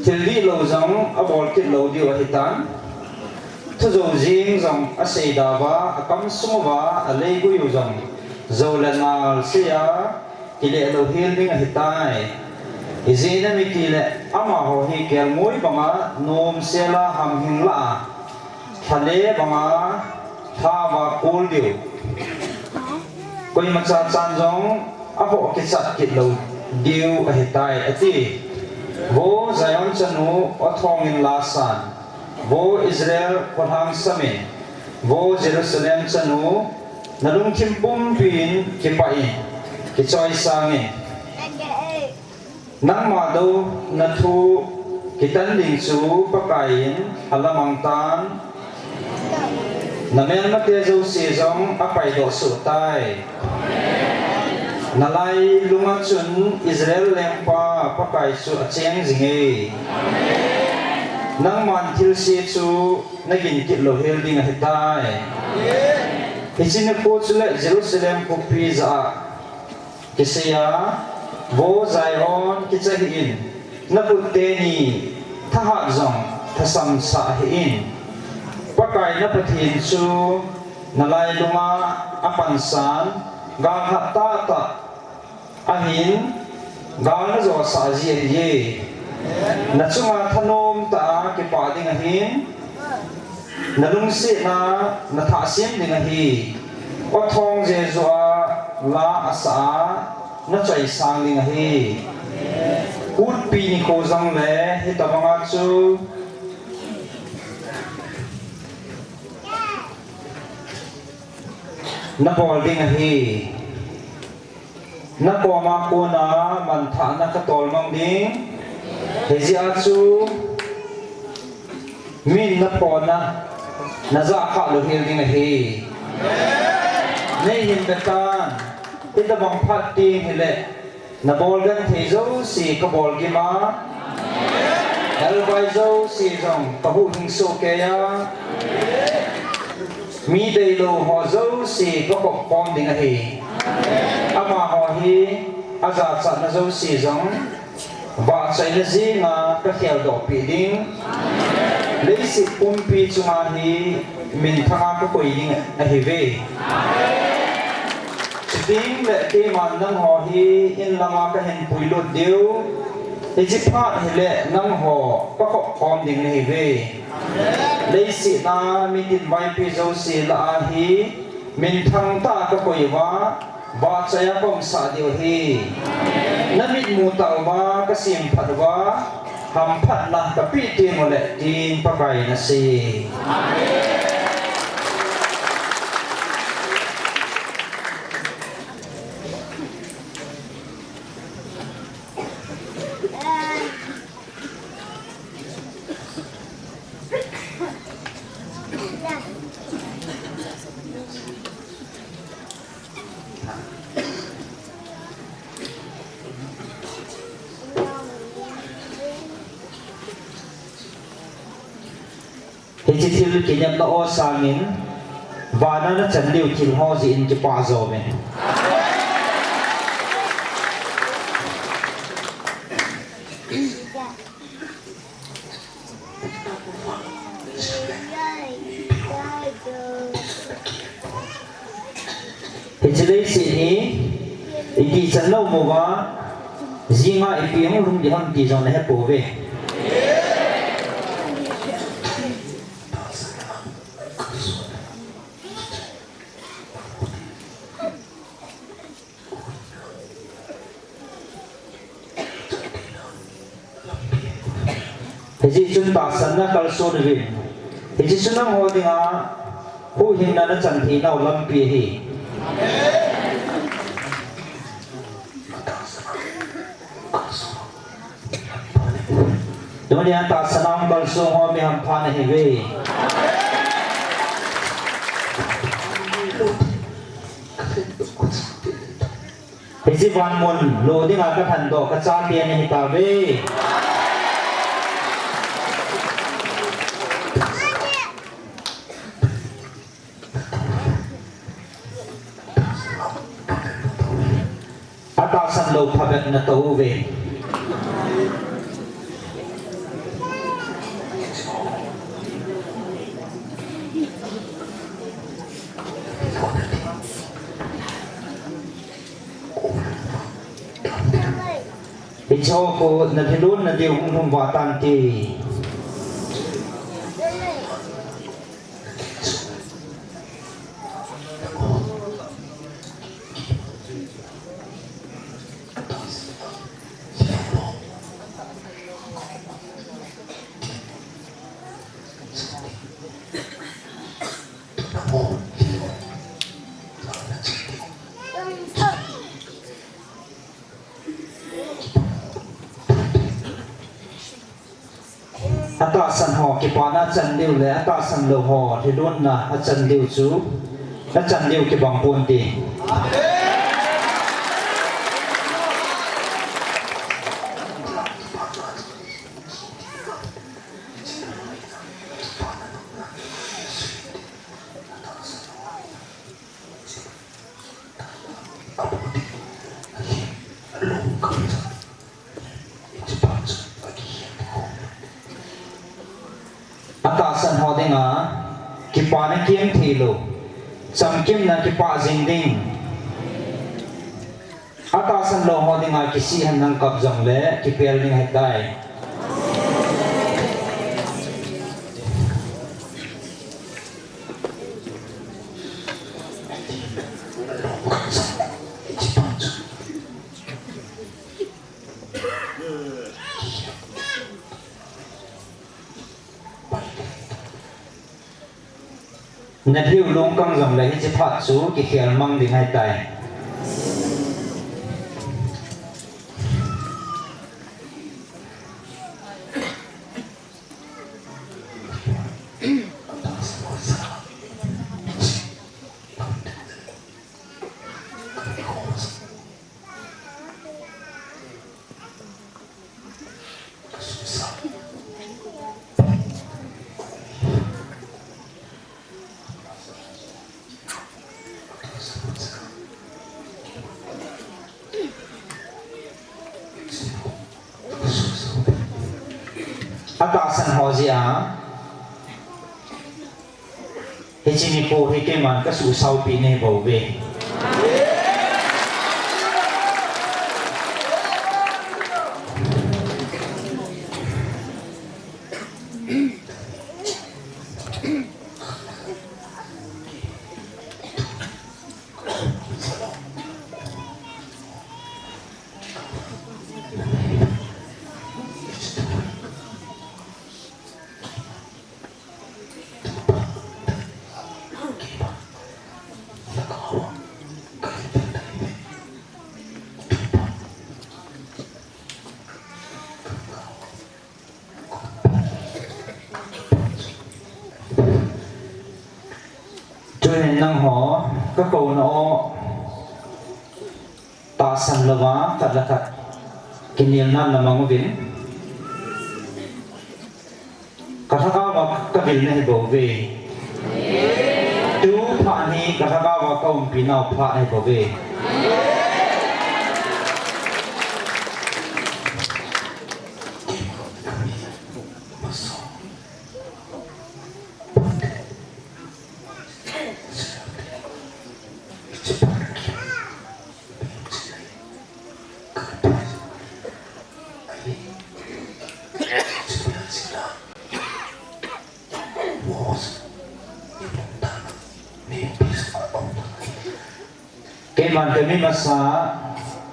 Thil dihlou jong abol kit lou diu ahitan. Thu jou jeng jong asei dauva, akam sung uva aleigui u jong jou le nal sei a, kile louhel ding ahitai. Ijeh inem itile amaho hi kelngoi banga nomsel a hamhing lah a, lha le banga lha uva kol diu. Koimacha chan jong ahoh kichat kit lou diu ahitai, ati. Vo Zion chanu, o thong in la san. Vo Israel, kholhang sam in. Vo Jerusalem chanu, nalungthim pumpi in kipah in, kichoisang in. Nangma douna thu kitan ding chu Pakai in alamang tan. Namelmate jouse jong apaidoh soh tai. Nalai lunga chun Israel lengpa Pakai chu acheng jinge. Nangman thilse chu nagin kit louhel ding ahitai. Hiche nikho chule Jerusalem khopi jah a kisei a, Vo Zion, kicha hih in, nakhut teni thahat jong thasam sah hih in. Pakai na Pathen chu nalai lunga apansan, gal hat tahtah ahin, gal najosah ji ahiye. Nachunga thanom tah a kipah ding ahin, nalungsetna nathah sem ding ahi. O thong jeju a la asah a nachoisang ding ahi. Kutpi nikho jongle hitobanga chu nabol ding ahi. Nakoma kona manthahna katolmang ding. Hijeh a chu min naphona najah khah louhel ding ahi. Neihin betan, hitobang phat ding hile, Nabol genthei jouse kabol gim a, elbai jouse jong kahuhhing soh kei a, mi deilou ho jouse kakhop khom ding ahi. Amaho hi ajachatna jouse jong vahchoina jenga kakheldoh peh ding. Leiset pumpi chunga hi minthanga kakoi ding ahiuve. Chuteng le keiman nangho hi in lama kahin puilut diu. Hiche phat hile nangho kakhop khom ding nahiuve. Leiset a mitin vaipi jouse lah a hi minthang tah a kakoi uva, vahchoi a kaumsah diu ahi. Namit mu tah uva kasemphat uva, hamphatna kapeh teng uleh tin Pakai nasei. Hiche thil kinepna aw sangin, vana nachan diu thil ho jeh in kipah jom in. Hiche leiset hi, iti chan lou mo uva, jinga ipi hung lhung ding ham ti jong nahepouve. Hijeh chun tahsanna kalson uvin. Hiche chu nangho dinga huhhingna nachan theinau lampi ahi. Tunia tahsanna kalson ho mi hampha nahiuve. Hiche vanmun lo dinga kathandoh kachate nahitauve. Atahsan lou phabep natouve. Hicheho khu nalhilon nadiu hung lhung vah tante. Atahsan ho kipana achan diu le atahsan lou ho lhilonna achan diu chu nachan diu kibang ponte. Atahsan ho dinga kipana kiam theilou, chamkimna kipah jing ding. Atahsan lou ho dinga kisih hen nang kap jongle kipel ding ahitai. Nalhiu lungkang jongle hiche phat chu kikhel mang ding ahitai. Atahsan ho jeh a, hiche nikho hi keiman kasuhsaupi nahi bouve. Tuhin nangho, kakouna u tahsan louva, khat le khat kinelna na mang uvin. Kalhagao a kavil nahi bouve. Tu phat hi kalhagao a kaumpi nau phat nahi bouve. Keiman kami masa,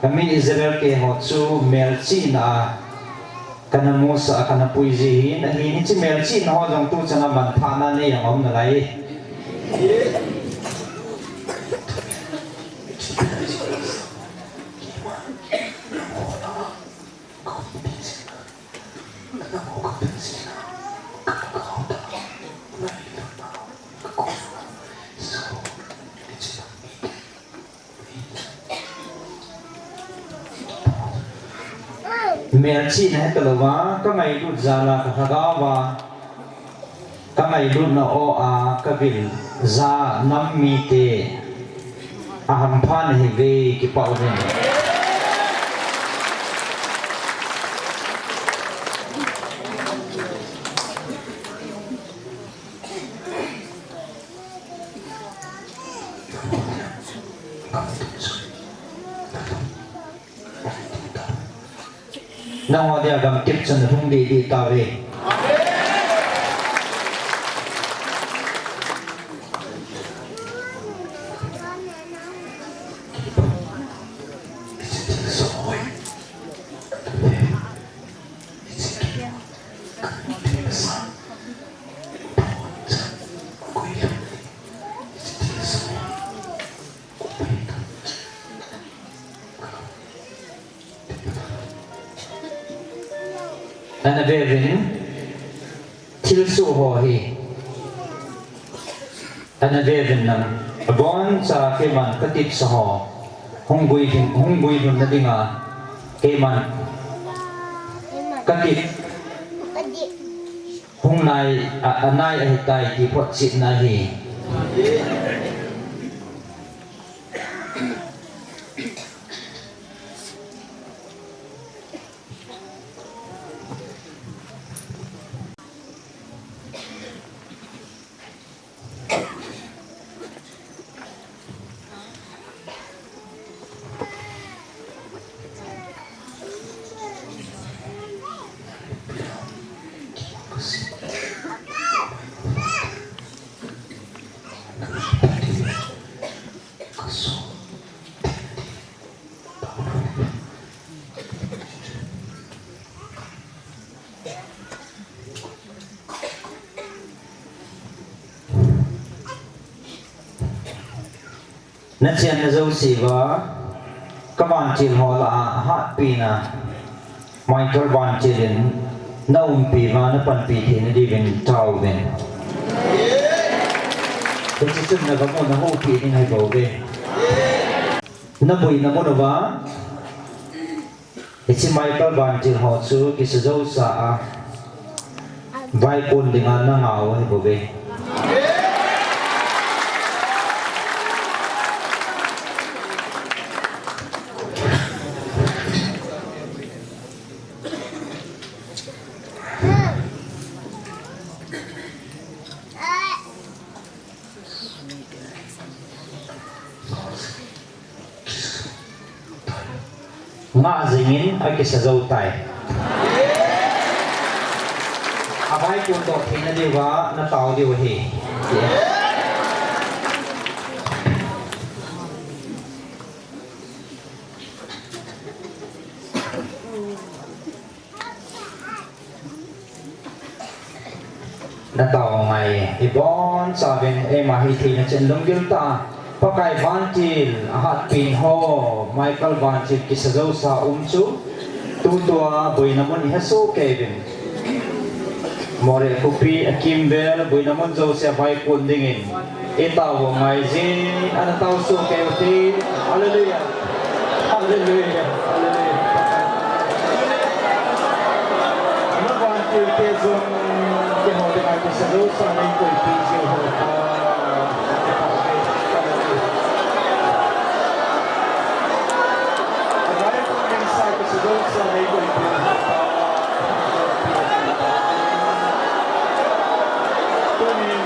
kami Israel keiho chu melchihna a kana musah a kana puiji hin, ahin hiche melchihna ho jong tuchan a manthahna nei jong aum nalai. Melchihna hita louva, kangailut jal a kalhagao a, kangailutna aw a kavil ja nam mite ahampha nahiuve, kipah uvin. Nangho dia gamtep chun hung didi tauve. Ana veuvin, thilsoh ho hi. Ana veuvin lang, aboncha keiman katepsa ho hung guilhun, hung guilhun na dinga, keiman katep hung nai, a, anai ahitai ti photchetna ahi. Nachenna jouse uva, kavantil ho lah a, ahatpina, Michael vantil in, naumpi uva, napanpi theina diuvin, taovin. Hiche chun nagamu, nahoupi ding ahibouve. Naboina mun uva, hiche Michael vantil ho chu kisa josa a, vaipon dinga nangah u ahibouve. Ngah jingin akisa jou tai. Avai kon doh theina diuva natao diu ahi. Natao ngai, ibonchauvin eima hitheina chun lunggil tah a Pakai vantil ahatpen ho, Michael vantil kisa jousa um chu, tutua boina mun ihesoh kei uvin. Moreh khopi a kimvel boina mun jouse a vaikon dingin itao ngai jin, ana taosoh kei uvin. Hallelujah. Hallelujah. Hallelujah. Navantil te jong keiho dinga kisa jousa neikoipeh jiu hen. Avai kon dingsa kisa jousa neikoipeh jiu hen. Tunin,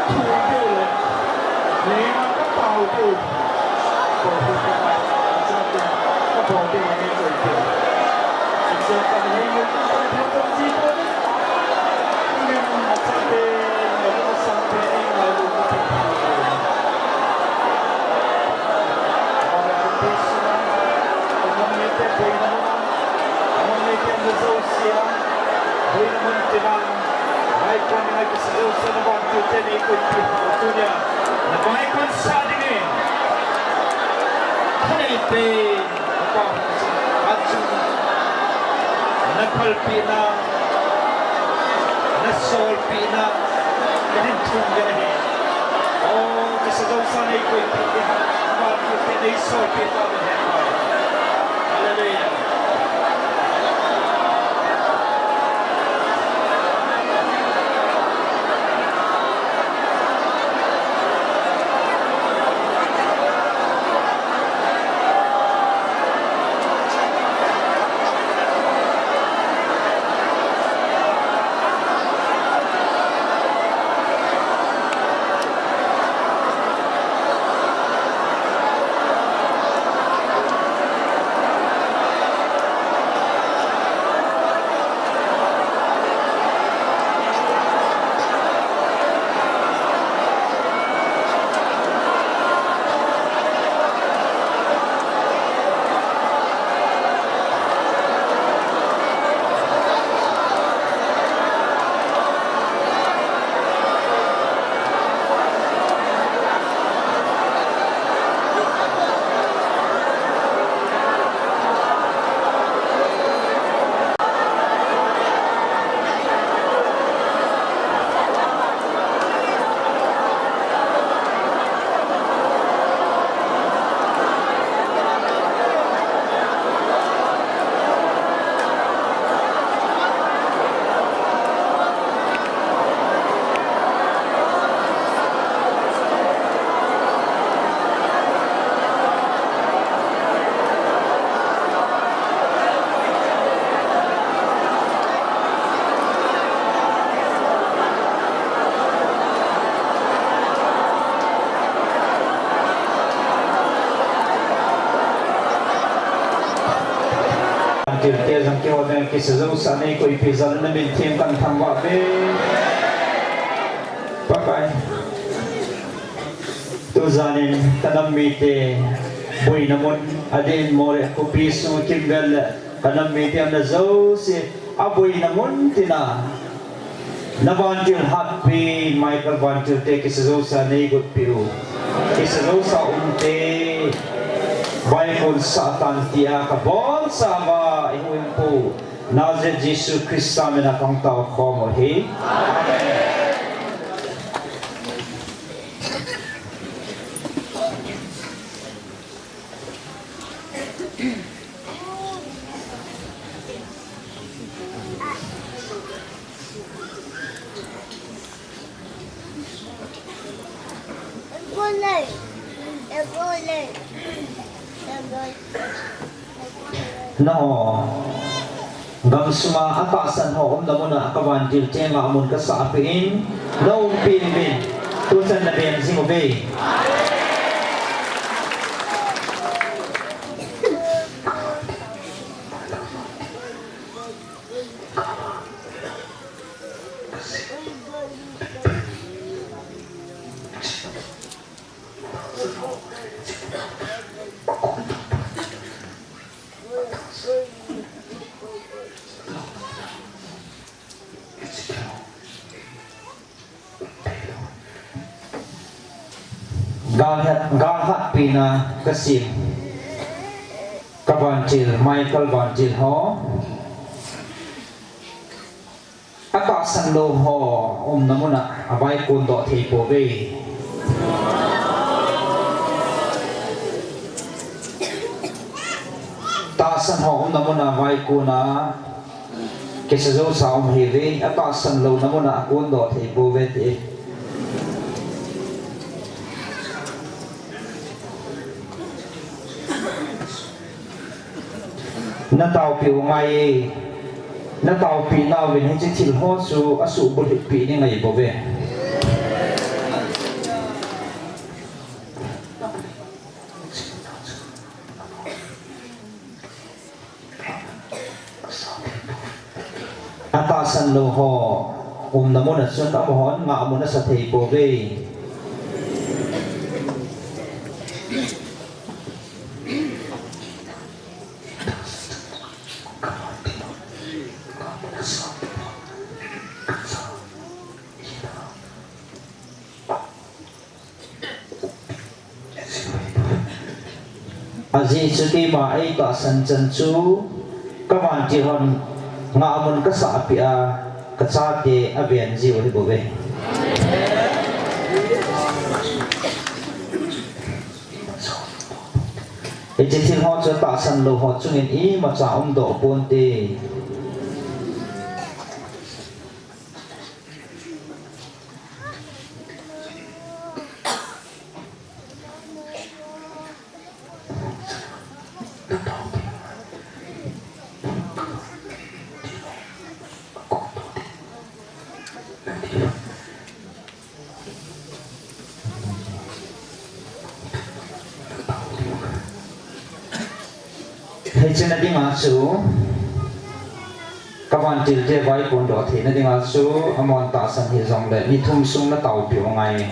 thu diu le, neinga katao diu. Boina mun tina, ngai kon ngai kisa jousa navantil te neikoipeh tunia, navaikonsa dingin. Khanei pen, Pakai, achu, naphalpehna, nasolpehna, kahin thum ding ahi. O, kisa jousa neikoipeh te, navantil te neisolpeh tauvin hen. Hallelujah. Vantil te jong keiho dinga kisa jousa neikoipeh jal in namin theng kathangvah uve. Pakai. Tujan in kanam mite boina mun, adeh in Moreh khopi sung kimvel le kanam mite ana jouse, aboina mun tina navantil hatpen Michael vantil te kisa jousa neigotpeh u. Kisa jousa umte vaikon sah tan tia kabonchauva, ihou Pu Nazareth Jesu Christa mina kahung taokhom u ahi. Amen. Naho gamsunga atahsan ho umna muna kavantil te ngah mun kasah peh in, naumpi uvin, tuchan nabeng jing uve. Gal hat, gal hatpina kasem. Ka vantil, Michael vantil ho. Atahsan lou ho umna muna avai kondoh thei pouve. Tahsan ho umna muna avai kona kisa jousa um ahiuve, atahsan louna muna akondoh thei pouve ti. Nataopiu ngai e, nataopi nauvin hiche thil ho chu asuhbulhit peh ding ahi bouve. Atahsan lou ho umna muna chun amahon ngahmun asa thei pouve. Ajeh chu keima eitahsan chan chu ka vantil hon ngahmun kasah peh a, kachate aven jiu ahi bouve. Hiche thil ho chu tahsan lou ho chungin imacha umdoh ponte. Hiche na dinga chu ka vantil te vai kondoh theina dinga chu amahon tahsan hih jongle ni thum sung nataopiu angai.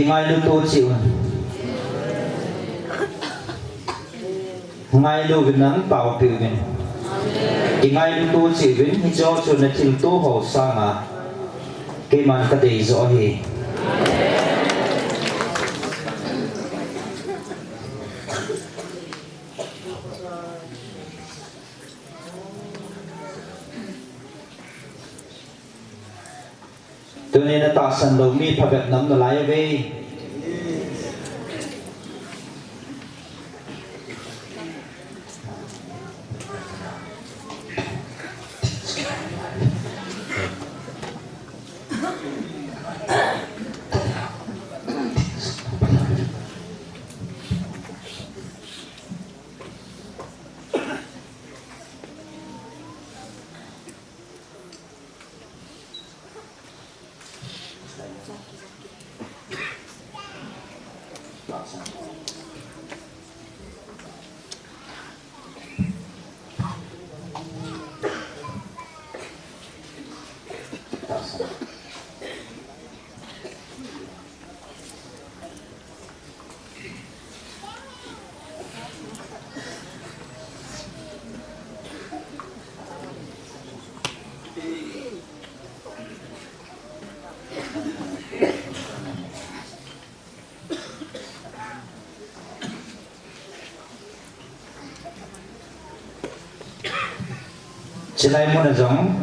Kingailu to cheh un. Ngailu uvin lang taopiu vin. Kingailu to cheh uvin, hiche ho chu na thilto ho sanga keiman kadei joh ahi. Tuni na tahsan lou mi phabep nam nalai uve. Chulai muna jong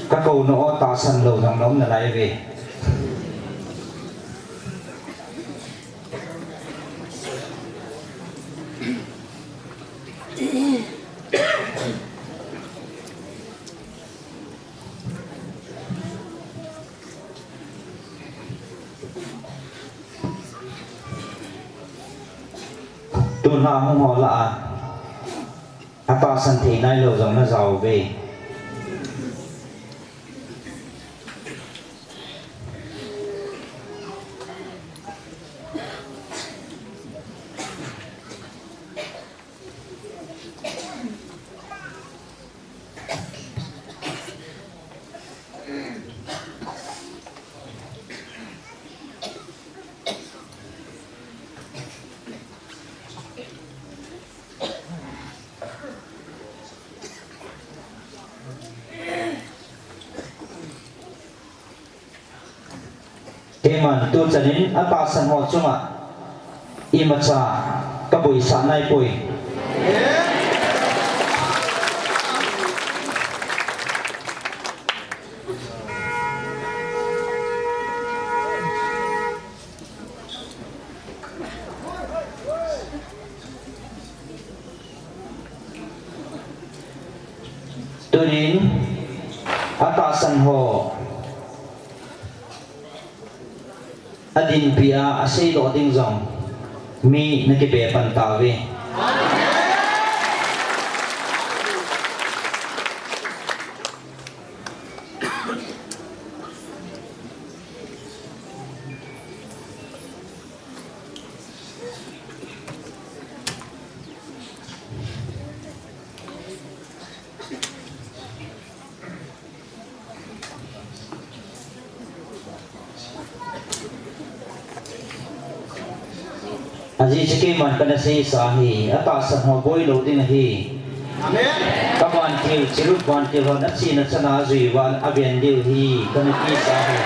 kakou nao tahsan lou jong na um nalai uve. Tun a hung ho lah a, atahsan thei nailou jong najao uve. Tuchan in atahsan ho chunga imacha kaboisah naipoi. Tunin atahsan ho adinpi a aseidoh ding jong mi nakibe pan tauve. Ajeh chu keiman kana seisa hi atahsan ho boi lou ding ahi. Amen. Kavantil, Chirup vantil hon achena chana ajui uva aven diu hi kana seisa hi.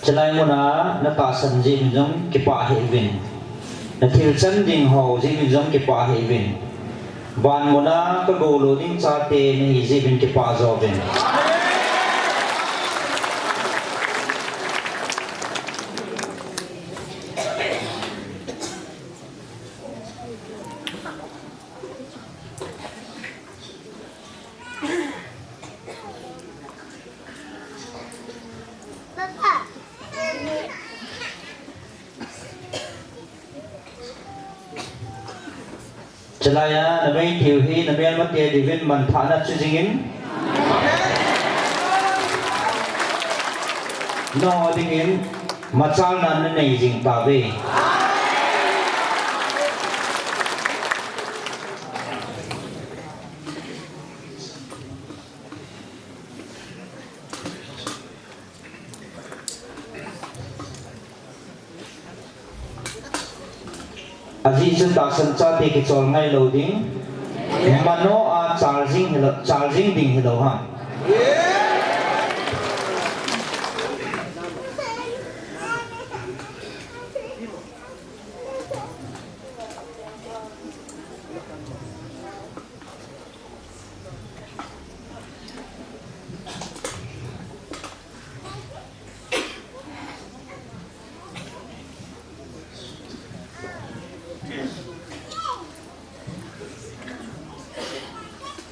Chulai muna natahsan jeh in jong kipah hih uvin. Nathil chan ding ho jeh in jong kipah hih uvin. Van muna kagou lou ding chate nahi jeh in kipah jo uvin. Chulai a namei tiu hi namelmate diuvin manthahna chu jingin. Nangho dingin machalna nanei jing tauve. Ajeh chu tahsan chate kichol ngai lou ding. Mano a charging hilou, charging ding hilou ham.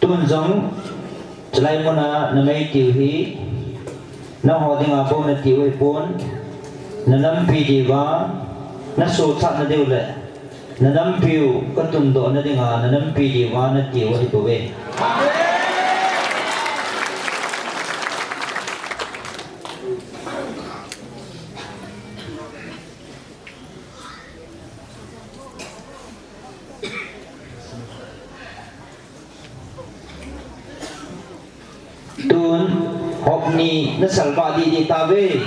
Tun jong chulai muna namei tiu hi nangho dinga bou natiu hipon, nanampi diuva nasochatna diu le nanampiu katundohna dinga nanampi diuva natiu ahibouve. Tun, hop ni nasalvah didi tauve.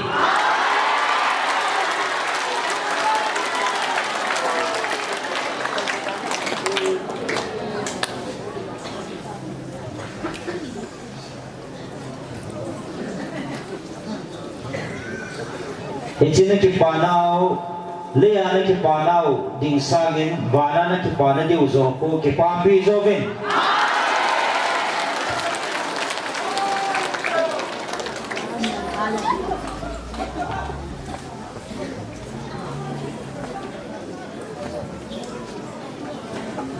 Hiche nakipanau, leiya nakipanau ding sangin, vana nakipana diu jong khu kipapi jouvin.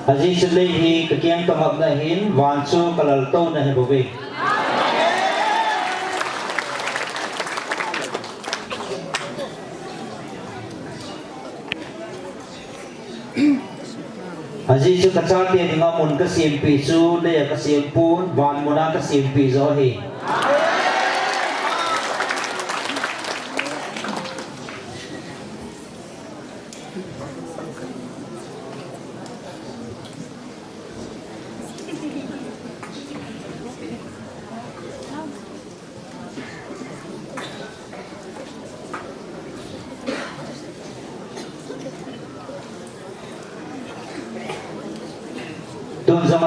Ajeh chu lei hi kakeng kangapna ahin, van chu kalaltouna ahibouve. Ajeh chu kachate dinga mun kasempeh chu, leiya kasempon, van muna kasempeh joh ahi.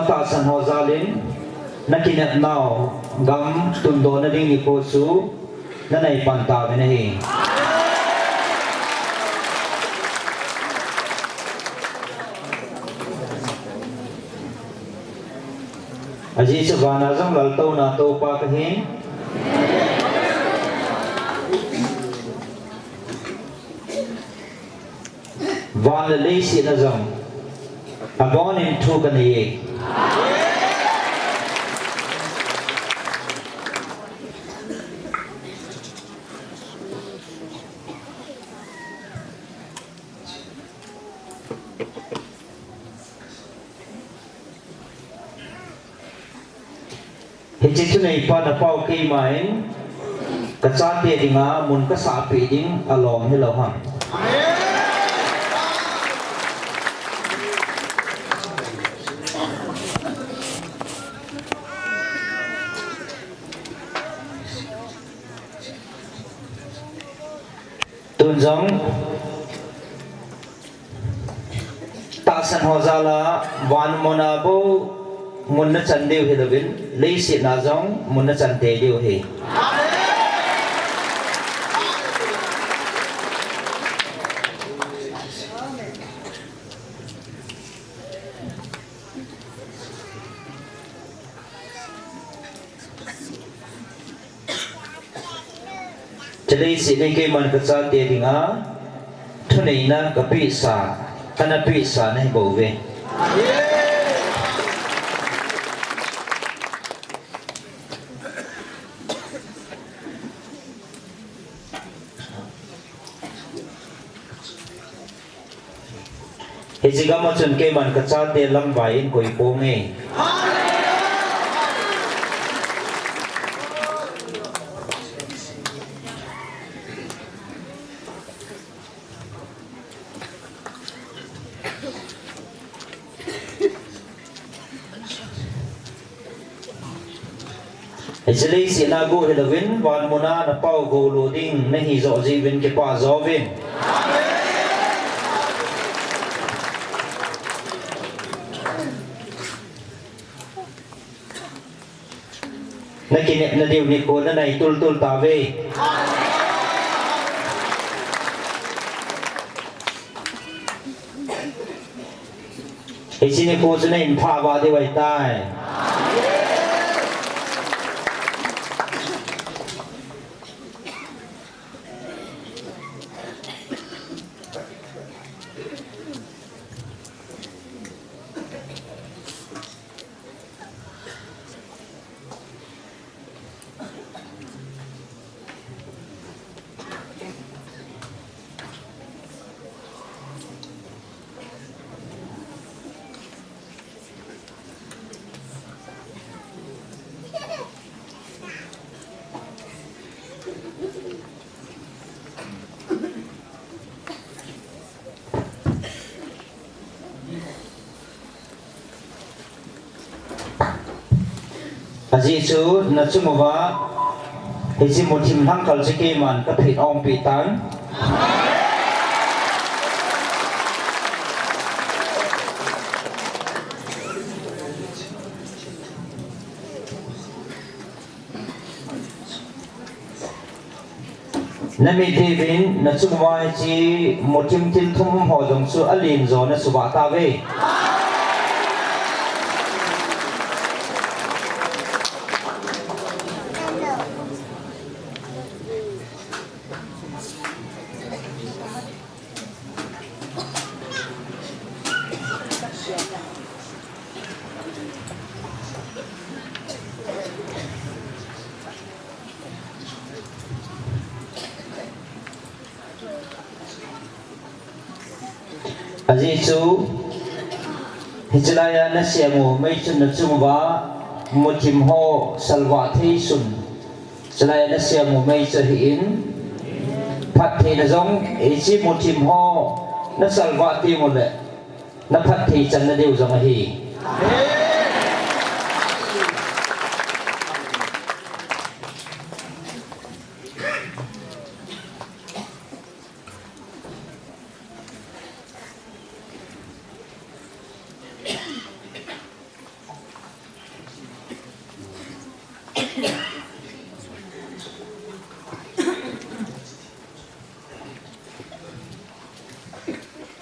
Tahsan ho jal in, na kinepnau gam tundoh na ding nikho chu na nai pan tauvin ahi. Ajeh chu vana jong laltouna toupa kahin. Van le leiset a jong abon in thu kanei e. Hiche thuneipa na pao keima in, kachate dinga mun kasahpeh ding alom hilou ham. Tun jong tahsan ho jal a van muna bou mun na chan diu hilouvin, leiset na jong mun na chan tei diu ahi. Chule hiche ni keiman kachate dinga thuneina kapehsa, kana pehsa nahi bouve. Hiche gam a chun keiman kachate lamvai in koi ponge. Hiche leiset na bou hilouvin, van muna na pao gou lou ding nahi joh jeh uvin kipah jouvin. Na kinepna diu nikho na nai tultul tauve. Hiche nikho chu na hin phah vah diu ahitai. Ajeh chu nachung uva hiche muthim lhangkal chu keiman kaphin ongpeh tan. Namit uvin, nachung uva hiche muthim thil thum ho jong chu alen jo nasuvah tauve. Ajeh chu, hiche laiya nasem u meichun nachung uva muthim ho salvah thei sun. Chulai a nasem u mei chu ahin, phattheina jong, hiche muthim ho nasalvah teng uleh, naphatthei channa diu jong ahi.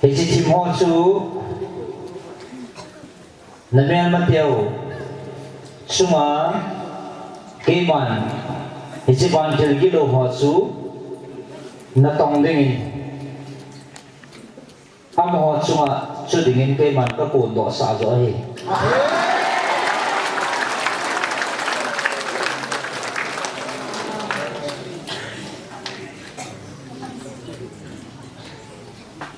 Hiche thim ho chu namelmateu chunga keiman hiche vantil gilou ho chu natong dingin, amaho chunga chu dingin keiman kakondohsah joh ahi.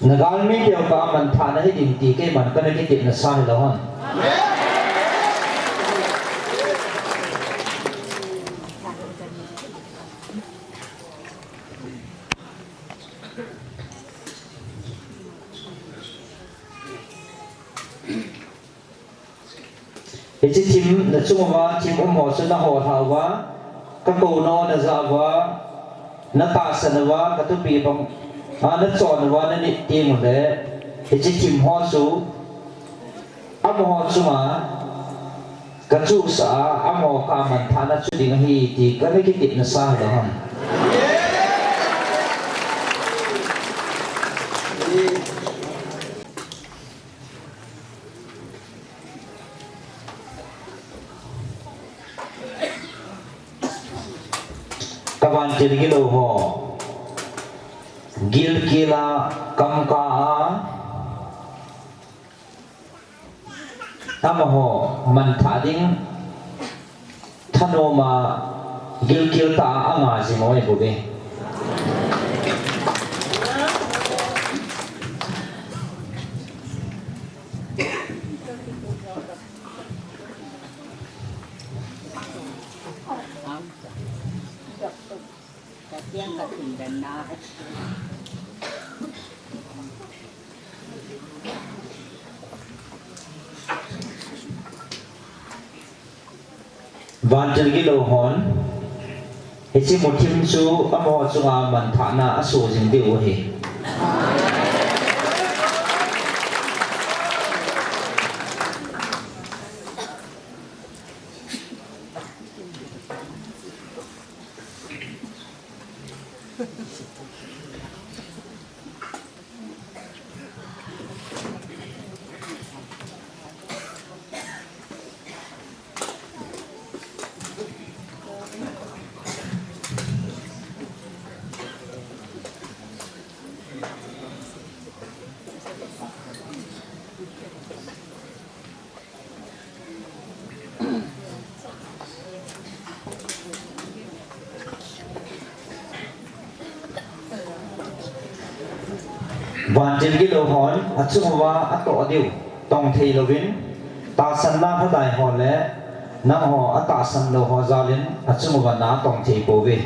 Nagalmi teu ka manthahna hiding ti keiman kana kitepna sa hilou ham. Hiche thim nachung uva thim um ho chu naholhah uva, kakouna najah uva, natahsan uva, kathupi banga nachon uva nanit teng uleh, hiche thim ho chu amaho chunga kachuhsah a, amaho kamanthahna chu ding ahi ti kana kitepna sa hilou ham. Kavantil gilou ho, gilkel a, kamkah a, amaho manthah ding thanom a, gilkel tah a anga jing u ahibouve. Vantil gilou hon hiche muthim chu amaho chunga manthahna asoh jing diu ahi. Vantil gilou hon achung uva atoh diu tong thei louvin, tahsanna lhadai ho le nangho atahsan lou ho jal in achung uva natong thei pouve.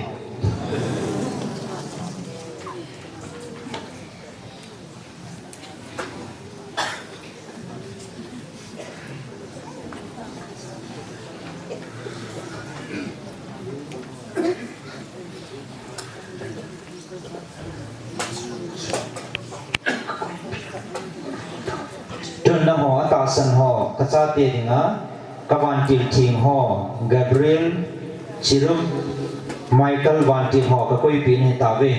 Tun nangho atahsan ho kachate dinga, kavantil theng ho, Gabriel, Cherub, Michael vantil ho kakoipeh nahi tauve.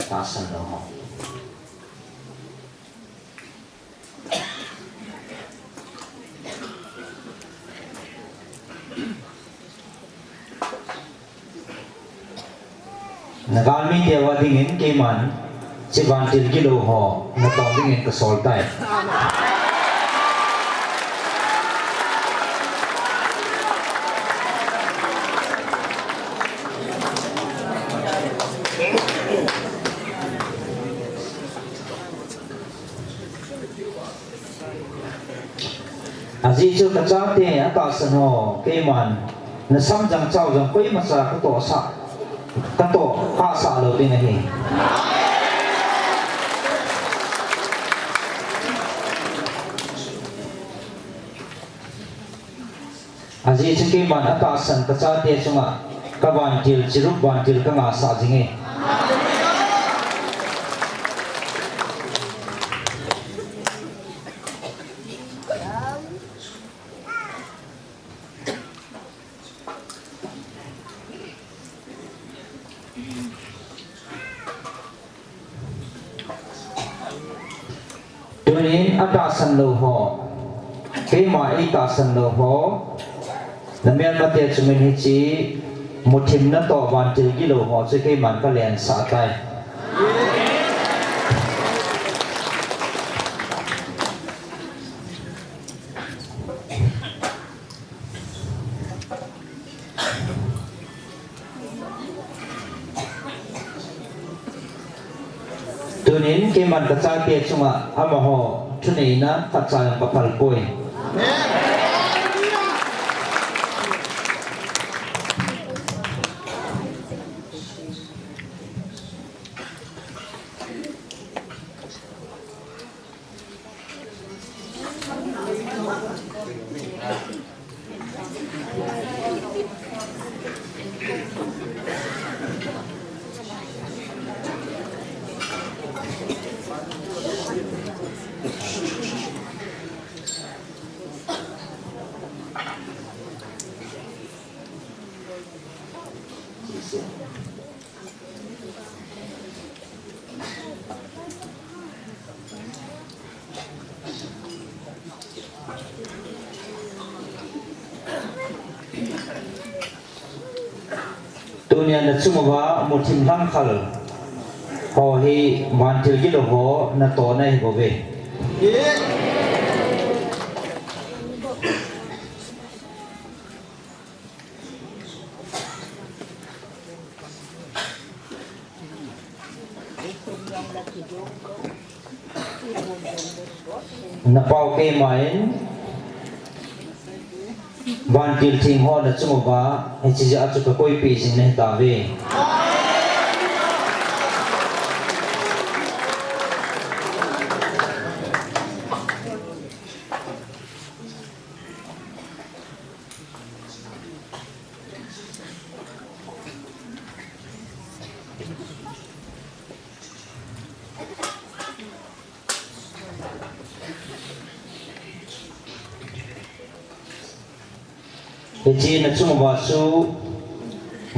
Atahsan lou ho. Nagalmi teu a dingin keiman hiche vantil gilou ho natong dingin kasol tai. Ajeh chu kachate atahsan ho keiman nasam jang chao jang koimacha katohsah, katoh khahsah lou ding ahi. Ajeh chu keiman atahsan kachate chunga kavantil, chirup vantil kangahsah jinge. Tunin atahsan lou ho, keima eitahsan lou ho, namelmate chunga hiche muthim natoh vantil gilou ho chu keiman kalensah tai. Tunin keiman kachate chunga amaho thuneina khatcha jong kaphal poi. Tunia nachung uva muthim lhangkhal ho hi vantil gilou ho natohna ahibouve. Napao keima in vantil theng ho nachung uva hiche jeh a chu kakoipeh jing nahitauve. Hiche nachung uva chu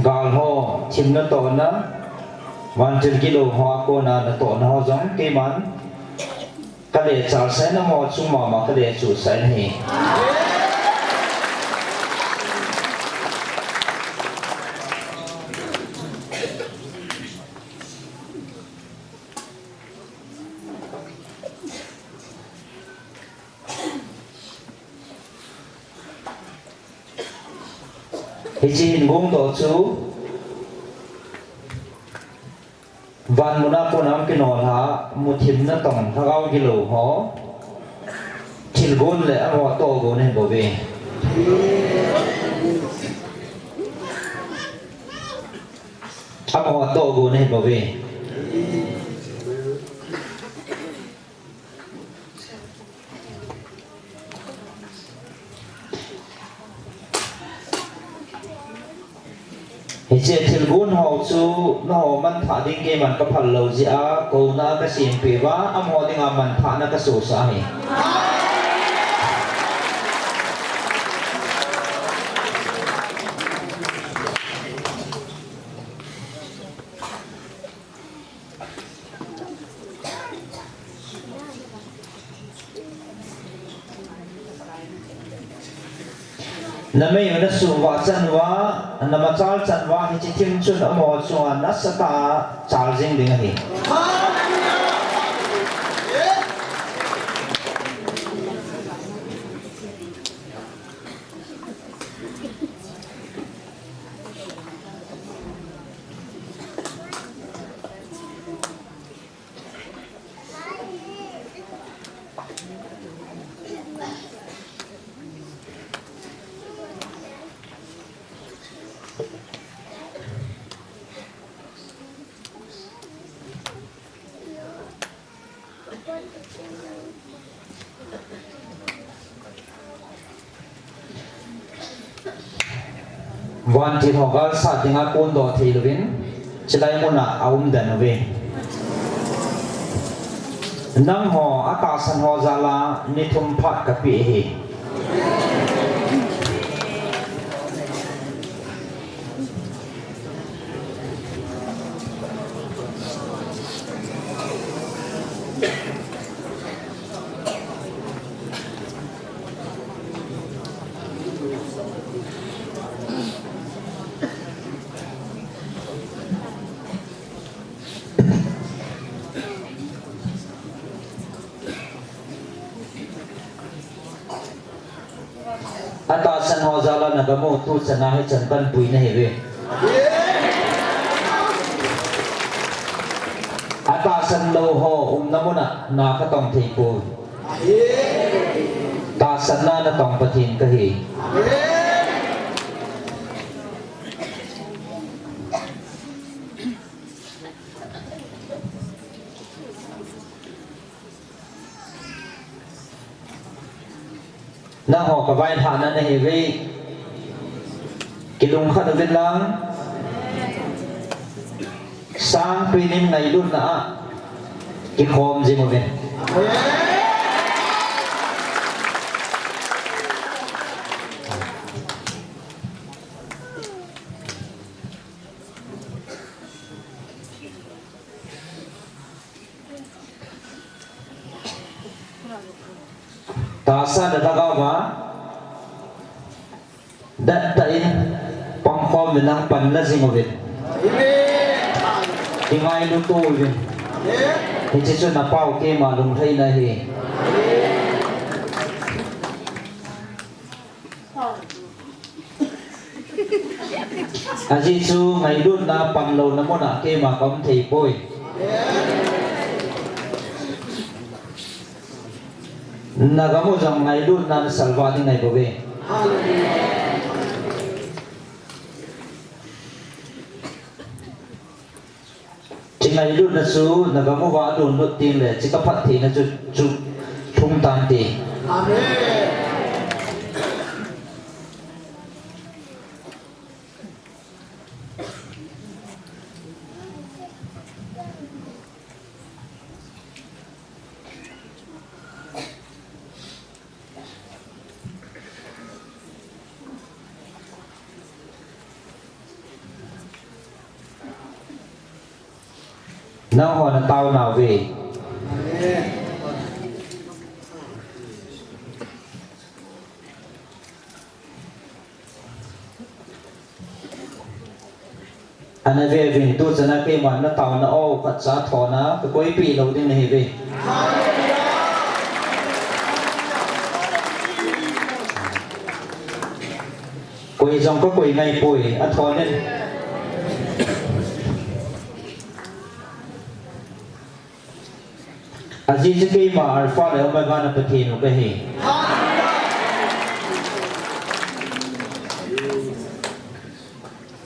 gal ho thim natohna, vantil gilou ho a kona natohna ho jong keiman kale chalsah in, amaho chung mama kale chuhsah in ahi. Hiche hin gongdoh chu van muna kona hung kinolha, muthim natong, lhagao gilou ho, thilgon le amaho tohgon ahibouve. Amaho tohgon ahibouve. Hiche thilgon ho chu nangho manthah ding keiman kaphal lou jeh a, kouna kasempeh uva, amaho dinga manthahna kasosah ahi. Namei u nasuhvah chan uva, namachal chan uva, hiche thim chun amaho chunga nasatah a chal jing ding ahi. Vantil ho galsat dinga kondoh thei louvin, chilai muna aum den uve. Nangho atahsan ho jal a ni thum phat kapeh ahi. Atahsan ho jal a nagamu tuchan a hichan panpui nahiuve. Atahsan lou ho umna muna na katong thei poi. Tahsan na natong Pathen kahi. Nangho kavailhahna nahiuve. Kilungkhat uvin lang. Sangpen in ngailutna a kikhom jing uvin. Tahsa na lhagao va, dattah in pangkhom le nang panla jing uvin. Kingailu to uvin. Hiche chu napao keima lunglhaina ahi. Ajeh chu ngailutna panlouna muna keima kaum thei poi. Nagamu jong ngailutna nasalvah ding ahi bouve. Chi ngailutna chu nagamu va adonbut teng le, chi kaphat theina chu, chu thum tante. Amen. Nangho natao nauve. Ana ve uvin, tuchan a keiman nataona o khatcha thona kakoipeh lou ding nahiuve. Koi jong kakoi ngai poi, athon in. Ajeh chu keima Alpha le Omega na Pathen u kahi.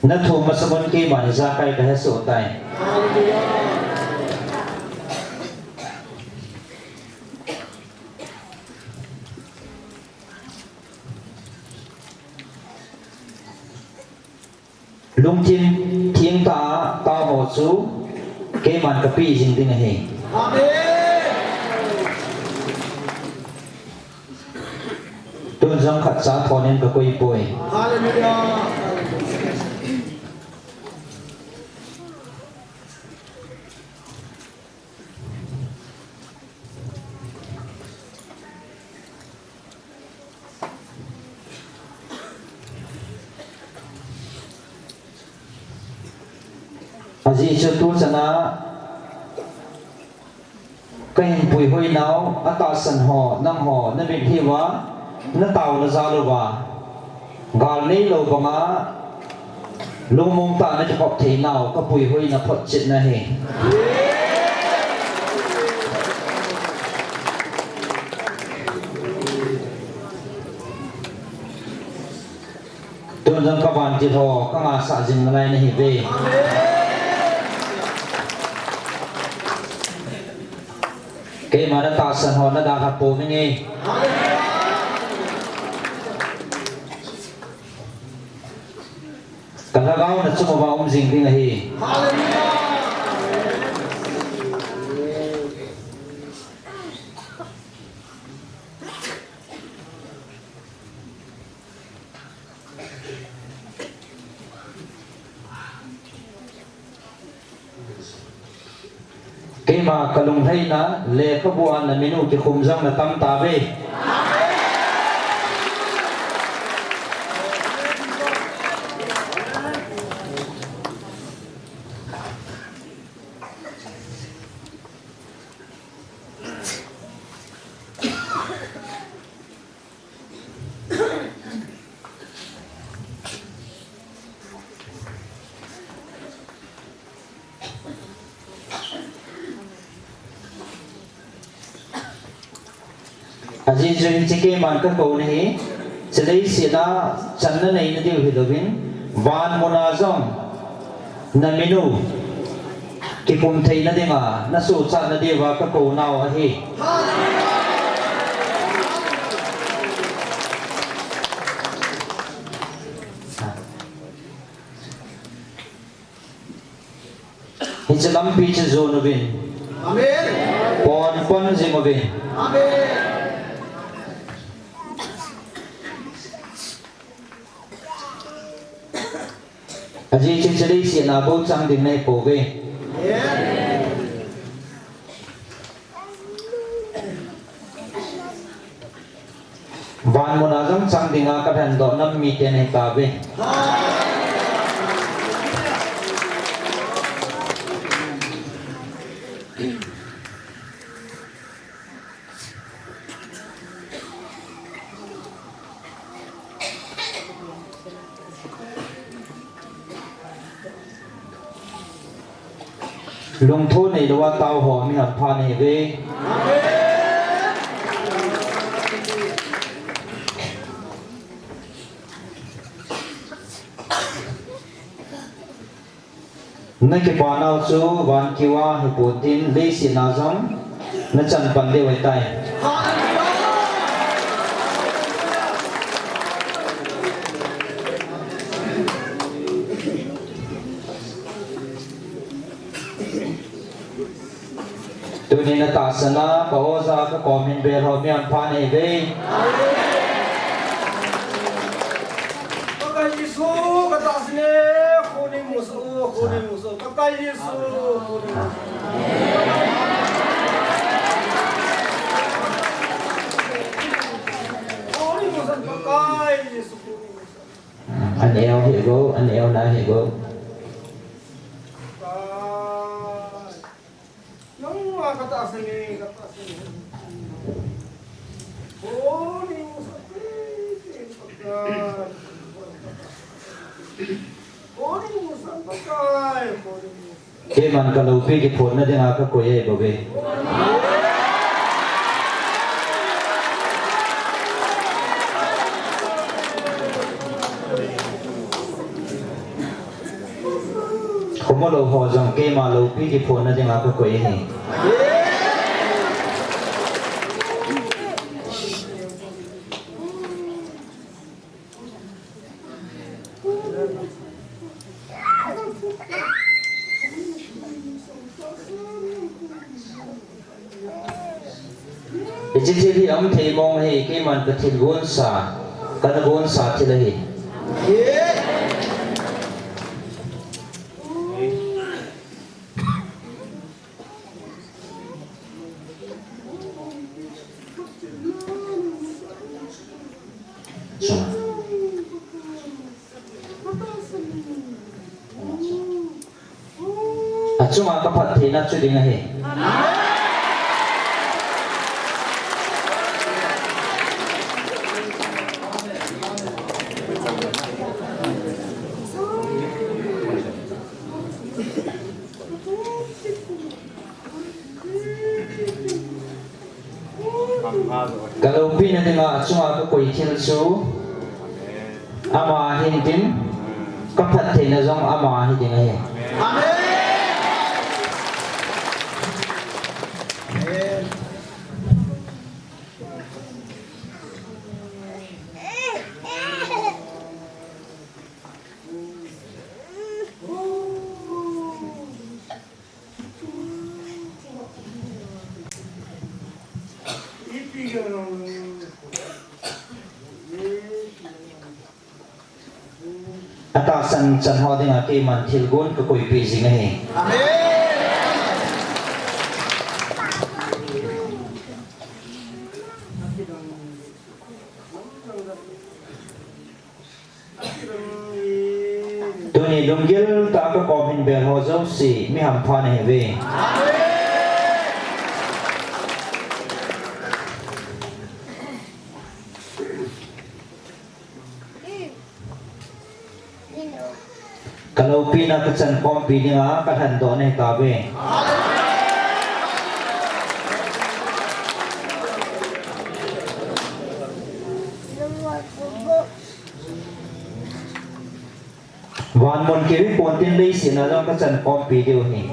Nathum masamun keiman ijakai kahe soh tai. Lungthim thengtah a taoho chu keiman kapeh jing ding ahi. Amen. Tun jong khatcha thon in kakoi poi. Hallelujah. Ajeh chu tuchan a kahin puihoi nau, atahsan ho, nangho, namitlhi uva, nataona jal uva, gal neilou banga, lungmong tah a nakikhop theinau, kapuihoina photchetna ahi. Tun jong kavantil ho, kangahsah jing nalai nahiuve. Keima natahsan ho nadalha pouvinge. Lhagao na chunguva um jing ding ahi. Keima kalunglhaina lekhabua na minu kikhum jong na tam tauve. Ajeh chu hiche keiman kakou nahi, chuleh leiset a channa neina diu hilouvin, van muna jong na minu kikhum theina dinga na sochatna diuva kakou nau ahi. Hiche lampi chu jon uvin. Amen. Pon pon jing uvin. Amen. Ajeh chu hiche leiset a bou chang ding nahi pouve. Amen. Van muna jong chang dinga kalhendoh nam mite nahi tauve. Lungthim neilouva tao ho mi hampha nahiuve. Na kipa nau chu van kiuva hipon tin leiset a jong na chan pan diu ahitai. Tuni na tahsan a, ka oja, ka komin bel ho mi hampha nahiuve. Pakai Jesu, ka tahsan e, khoni musa, khoni musa, Pakai Jesu, khoni musa. Khoni musa, Pakai Jesu, khoni musa. An eo hi go, an eo na hi go. Pakai. Keiman ka loupi kiphonna dinga ka koi e bou ve. Khomu lou ho jong keima loupi kiphonna dinga ka koi ahi. Hiche thil hi aum thei mong ahi, keiman ka thil gonsa, kana gonsa thil ahi. Achunga ka phattheina chu ding ahi. Ka loupina dinga achunga ka koi thil chu ama ahin tin, ka phattheina jong ama hi ding ahi. Amen. Atahsan chan ho dinga keiman thilgon kakoipeh jing ahi. Tuni lunggil tah a kakom hin bel ho jouse mi hampha nahiuve. Kaloupina kachan khompi dinga kalhendoh nahi tauve. Vanmun kivi pontin leiset a jong kachan khompi diu ahi.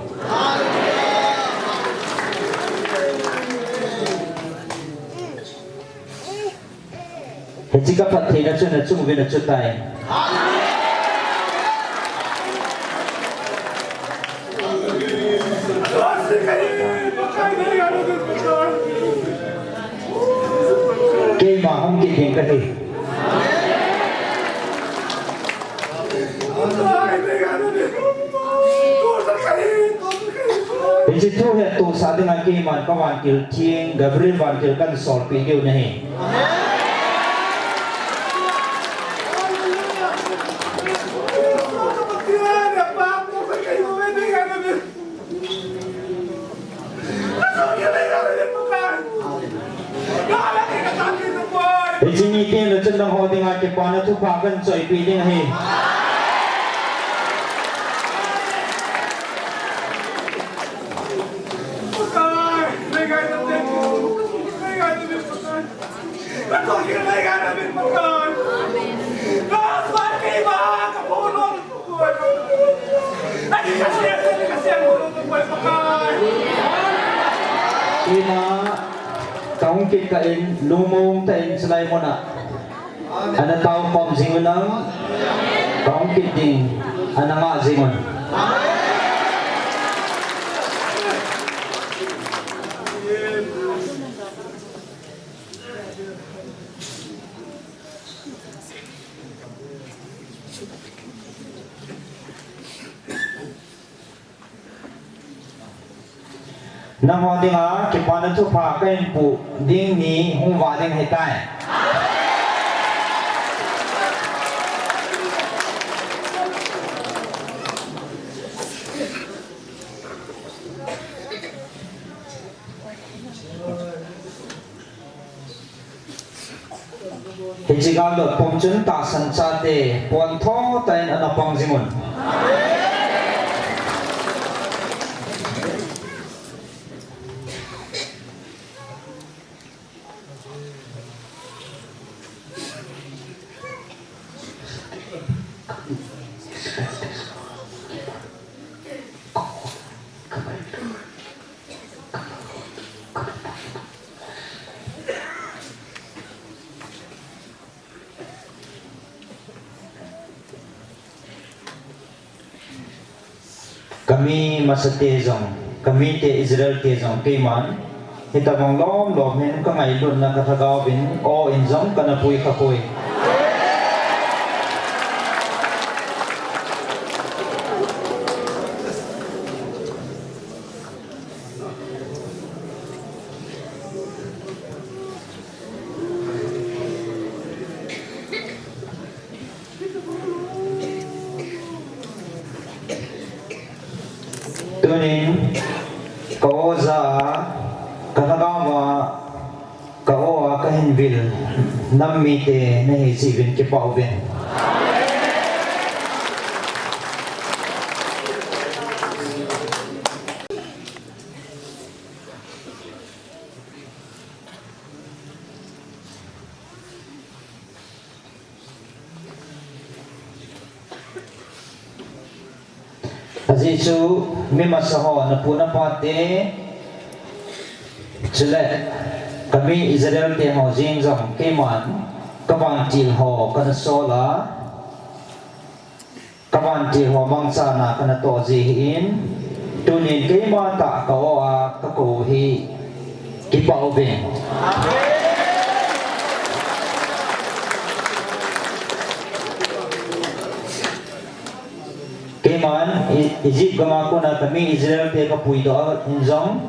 Hiche kaphattheina chu nachung uvin achutai. Keima hung kit ding kahi. Hiche thu hettohsah dinga keiman kavantil theng Gabriel vantil kahin solpeh diu ahi. Hiche niteng le chun nangho dinga kipana thupha kahin choipeh ding ahi. Ina, kahung kit kah in, lungmong tah in chulai muna ana tao khom jing un lang, kahung kit ding ana ngah jing un. Nangho dinga kipana thupha kahin poh ding ni hung vah ding ahitai. Hiche gal dot pum chun tahsan chate pontho tah in ana pang jing un. Kami masate jong, kamite Israel te jong keiman hitobang lom lom hin kangailutna kalhagao vin aw in jong kana pui khapoi. Tunin ka aw ja a, ka lhagao a, ka aw a kahin vil nam mite nahi jeh uvin kipah uvin. Ajeh chu mi masa ho, napu napa te, chule kami Israel te ho jeng jong keiman kavantil ho kana sol a, kavantil ho mangchan a kana toh jeh hin, tunin keima tah ka aw a kakou hi kipah uvin. Egypt gam a kona kami Israel te kapuidoh a in jong,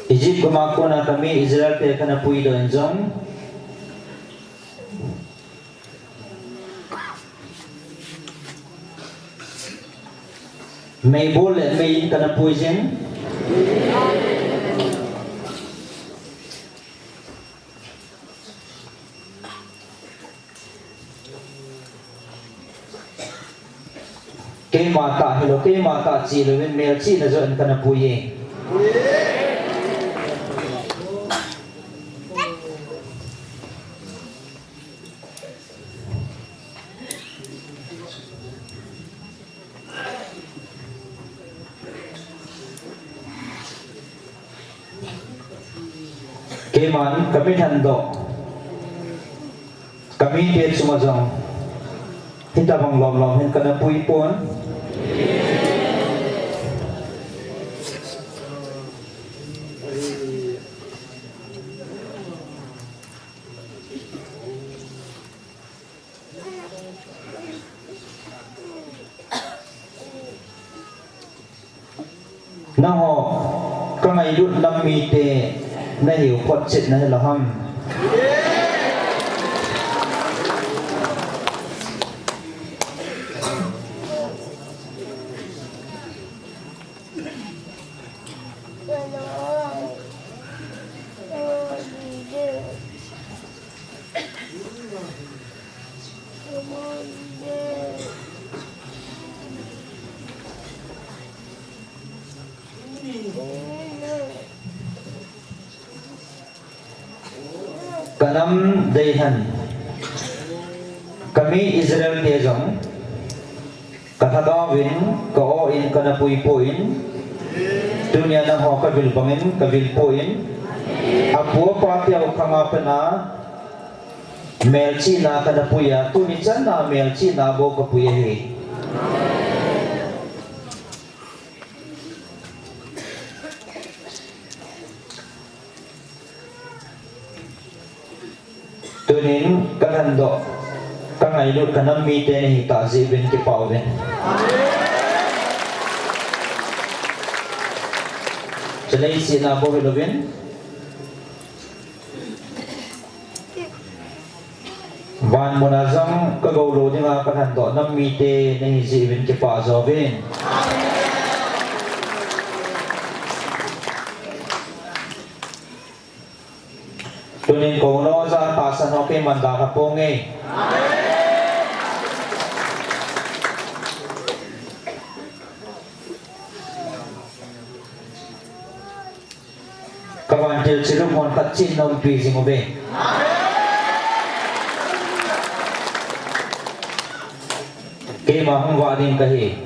Egypt gam a kona kami Israel te kana puidoh in jong, meibol le mei in kana pui jin. Keima tah hilou, keima tah chih louvin melchihna joh in kana pui e. Keiman kami thandoh, kamite chunga jong hitabang lom lom hin kana pui pon. Nangho kangailut nam mite nahiu photchet nahi lou ham? Kanam deihen, kami Israel te jong kalhagao in, ka-o in kana pui poi, tunia nangho kavil bangin kavil poi. Apu apa teu khanga pat a melchihna kana pui a, tuni chan a melchihna bou kapui ahi. Tunin kathandoh, kangailut kanam mite nahitah jeh uvin kipah uvin. Chule leiset a bou hilouvin, van muna jong kagou lou dinga kathandoh nam mite nahi jeh uvin kipah jouvin. Tunin kouno ja tahsan ho keiman dalha ponge. Kavantil chirup hon khat chin nom pi jing uve. Keima hung vah ding kahi.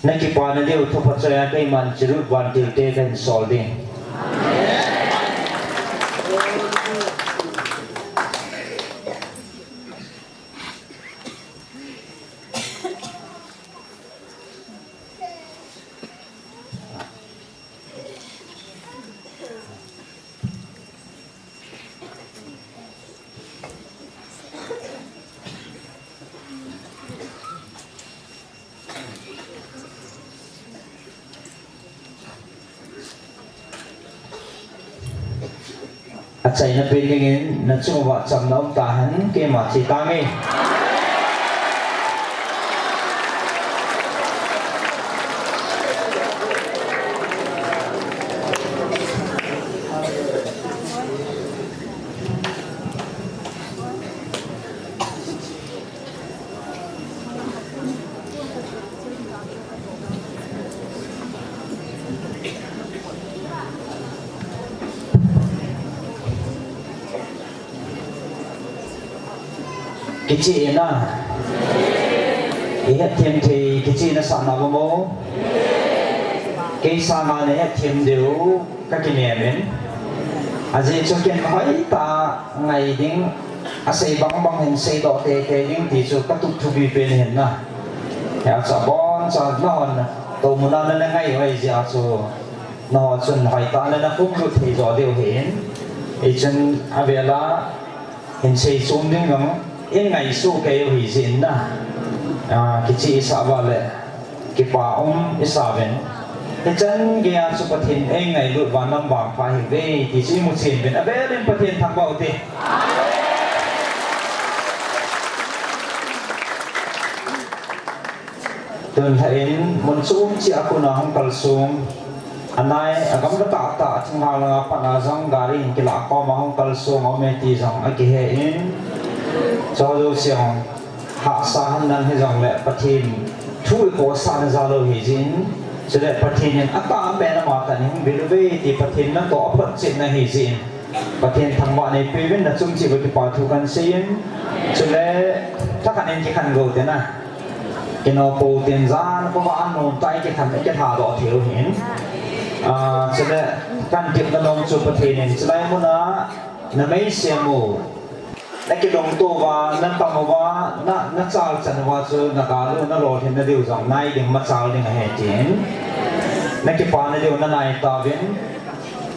Nakipana diu thupha choi a keiman chirup vantil te kahin sol ding. Achaina pen dingin nachung uva chamna um tahen, keima che tange. Kichihna. Ihet them thei kichihna sahna bang mo. Kei sanga nahet them diu kakinem in. Ajeh chu ken hoitah ngai ding, asei bang bang hin seidoh teitei ding ti chu katup thupi pen ahin na. Hijeh chun abonchan nahon toumuna nangai u ahi jeh chun, nangho chun hoitah in nakum lut thei jo diu ahin. Hichun avela hin seichom ding jong in ngaisuh kei u ahi jeh in na. Ah, kichih isah uva le kipa um isah uvin. Hichan geiya chu Pathen in eingailut uva nam vangpha ahiuve ti chu imu chen uvin. Avel in Pathen thangvah u hite. Tun lha in mun chom cheh a kona hung kalsong, anai agamla tahtah a thinglhang langa pat a jong gari hin kilah khom a hung kalsong aume ti jong akihe in, chuho jouse hahsa henlang hijongle Pathen thu ikhohsahna jal u ahi jeh in, chule Pathen in atahbeh in ama tah in eihung vil uve ti Pathen natoh aphotchetna ahi jeh in, Pathen thangvah neipeuvin, nachung cheh uva kipa thu kahin seiyin. Chule, thakhat in kikhen gou hite na. Kino pou hite, jan khovah a nomtah a kikhen, kikhen doh thei u ahin. Ah, chule, kahin tepna nom chu Pathen in chulai muna namei sem u, nakilungto uva, natam uva, na, nachal chan uva chu nagal u, nalolhin nadiu jong nai ding, machal ding ahi tin. Nakipana diu nanai tauvin.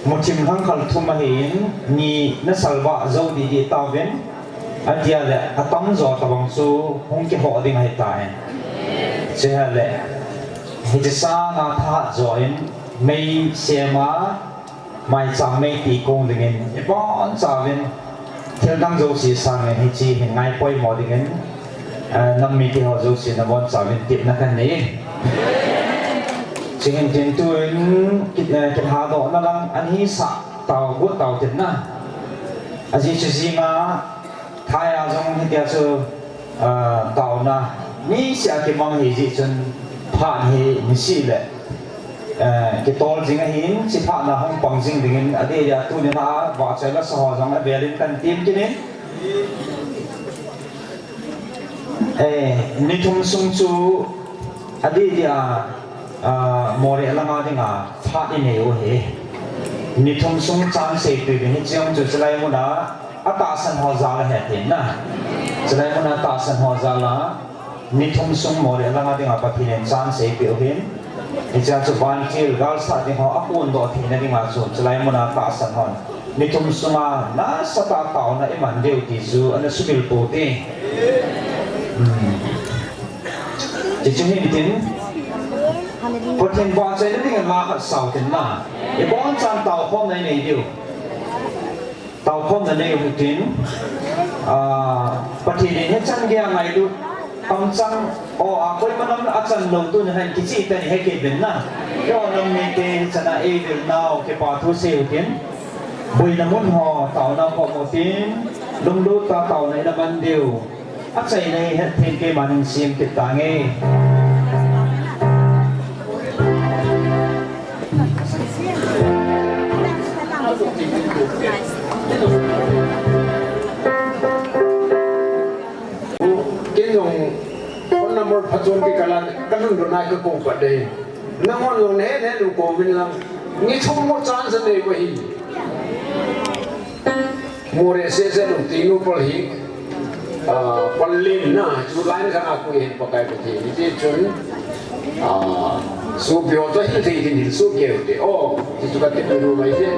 Muthim lhangkhal thum ahin, ni nasalvah jou didi tauvin, atia le atamjo tabang chu hung kihoh ding ahitai. Chule, hiche sanga thahat jo in, mei sem a, maicham mei ti kong dingin, ibonchauvin, thil dang jouse sangin hiche hin ngaipoimo dingin, eh, nam mite ho jouse nabonchauvin tepna kahin nei. Chuhin tin tun, kit, eh, kilhadohna lang ahin sah tau, got tau tin na. Ajeh chu jinga, thaiya jong hitia chu, ah, taona niseh a kimang ahi jeh chun phat hi niseh le, eh, kitol jing ahin, hiche phat na hung pang jing dingin, adeh dia tuni a vahchoi lasa ho jong avel in kahin tem kit in. Eh, ni thum sung chu adeh dia, ah, Moreh langa dinga phat inei u ahi. Ni thum sung chance ipeuvin, hiche jong chu chulai muna atahsan ho jal ahi tin na. Chulai muna atahsan ho jal a, ni thum sung Moreh langa dinga Pathen in chance eipeh u ahin. Hichea chu vantil galsat ding ho aphondoh theina dinga chu chulai muna atahsan hon ni thum sunga nasatah a taona iman diu ti chu ana sumil pou hite. Hmm. Chuche chu hin tin, Pathen vahchoina dingin la khat sao tin na. Ibonchan taokhomna inei diu. Taokhomna nei u hitin, ah, Pathen in hichan geiya ngailut tamchan, o, a, koima nam achan lou tuni hin kicheh tah in ihet kit uvin na. Eiho nam mite hichan a eivil nau kipa thu sei u hitin. Boina mun ho taona khom u hitin. Lunglut tah a taona ina man diu. Achaina hi het thei in keiman hin sem kit tange. Ken jong phone number phatchom kikal a, kalunglut nai kakong pat ding. Nangho jong nahet het u kouvin lang. Ni thum mo chance nei u ahi. Moreh sese lungthim u pal hi, ah, pal len na, chu line khat a koi hin Pakai Pathen, hiti chun, ah, sopi ho toh hin thei din hin sopi u te, o, ti chu kati pu nu mai je.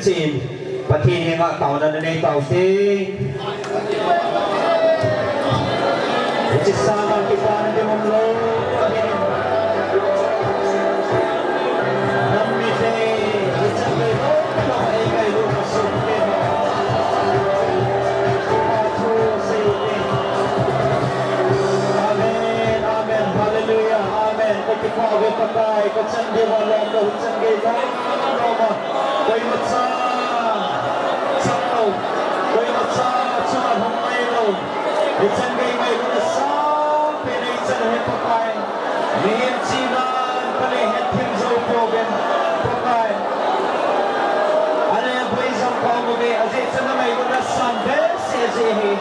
Sin, Pathen henga taona nanei taute. Hiche sanga kipana ding umlou. Nam mite, hiche sanga kipana ding umlou. Amen, amen, hallelujah, amen. Ka kipah uve Pakai, ka chan gei va lom lou, chan gei lom lou ma. Koimacha chang lou, koimacha chunga hung ngai lou. Hichan gei ngailutna sangpen nei chan he Pakai. Mihem chihna ka nei hethem jou pouvin Pakai. Ale boi jong ka um uve, ajeh chu na ngailutna sang behseh jeh ahi.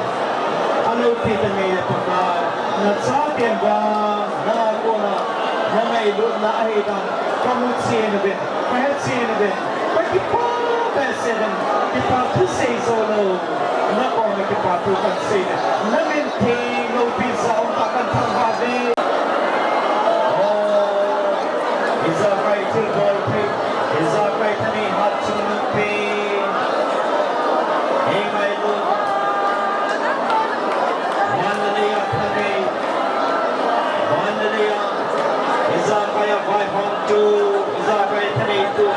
Alopi tangei le Pakai. Na chaten vang, na kona, na ngailutna ahi dan ka mu chen uve. Ka he chen uve. Ka kipah behseh in, kipa thu sei jou lou. Na koma kipa thu kan sei uve. Na min theng loupi jeh a um tah kan thangvah uve. Oh, ijakai thilbol thei, ijakai thanei hatchungnung pen. Ei ngailut. Van le lei a thanei. Van le lei a, ijakai a vaihomtu, ijakai a thaneitu,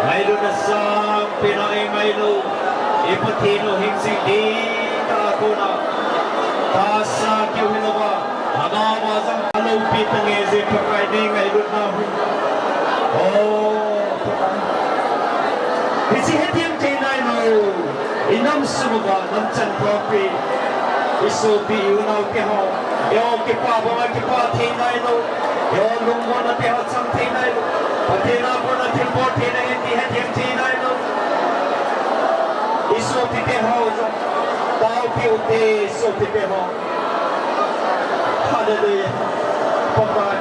ngailutna sangpen a ei ngailu, i Pathen u hing jing dihtah a kona, tahsa keu hilouva, amavang jong alopi tangei jeh Pakai nei ngailutna hi. Oh, Pakai. Hiche hethem thei nailou. I nam sung uva nam chan khompi, i sopi, i unau teho, eiho kipah banga kipah thei nailou, eiho lungmonna teho chang thei nailou, Pathen a kona thilbol theina ahi ti hethem thei nailou. I sopi teho jong, taopi ute, sopi teho. Hallelujah. Pakai,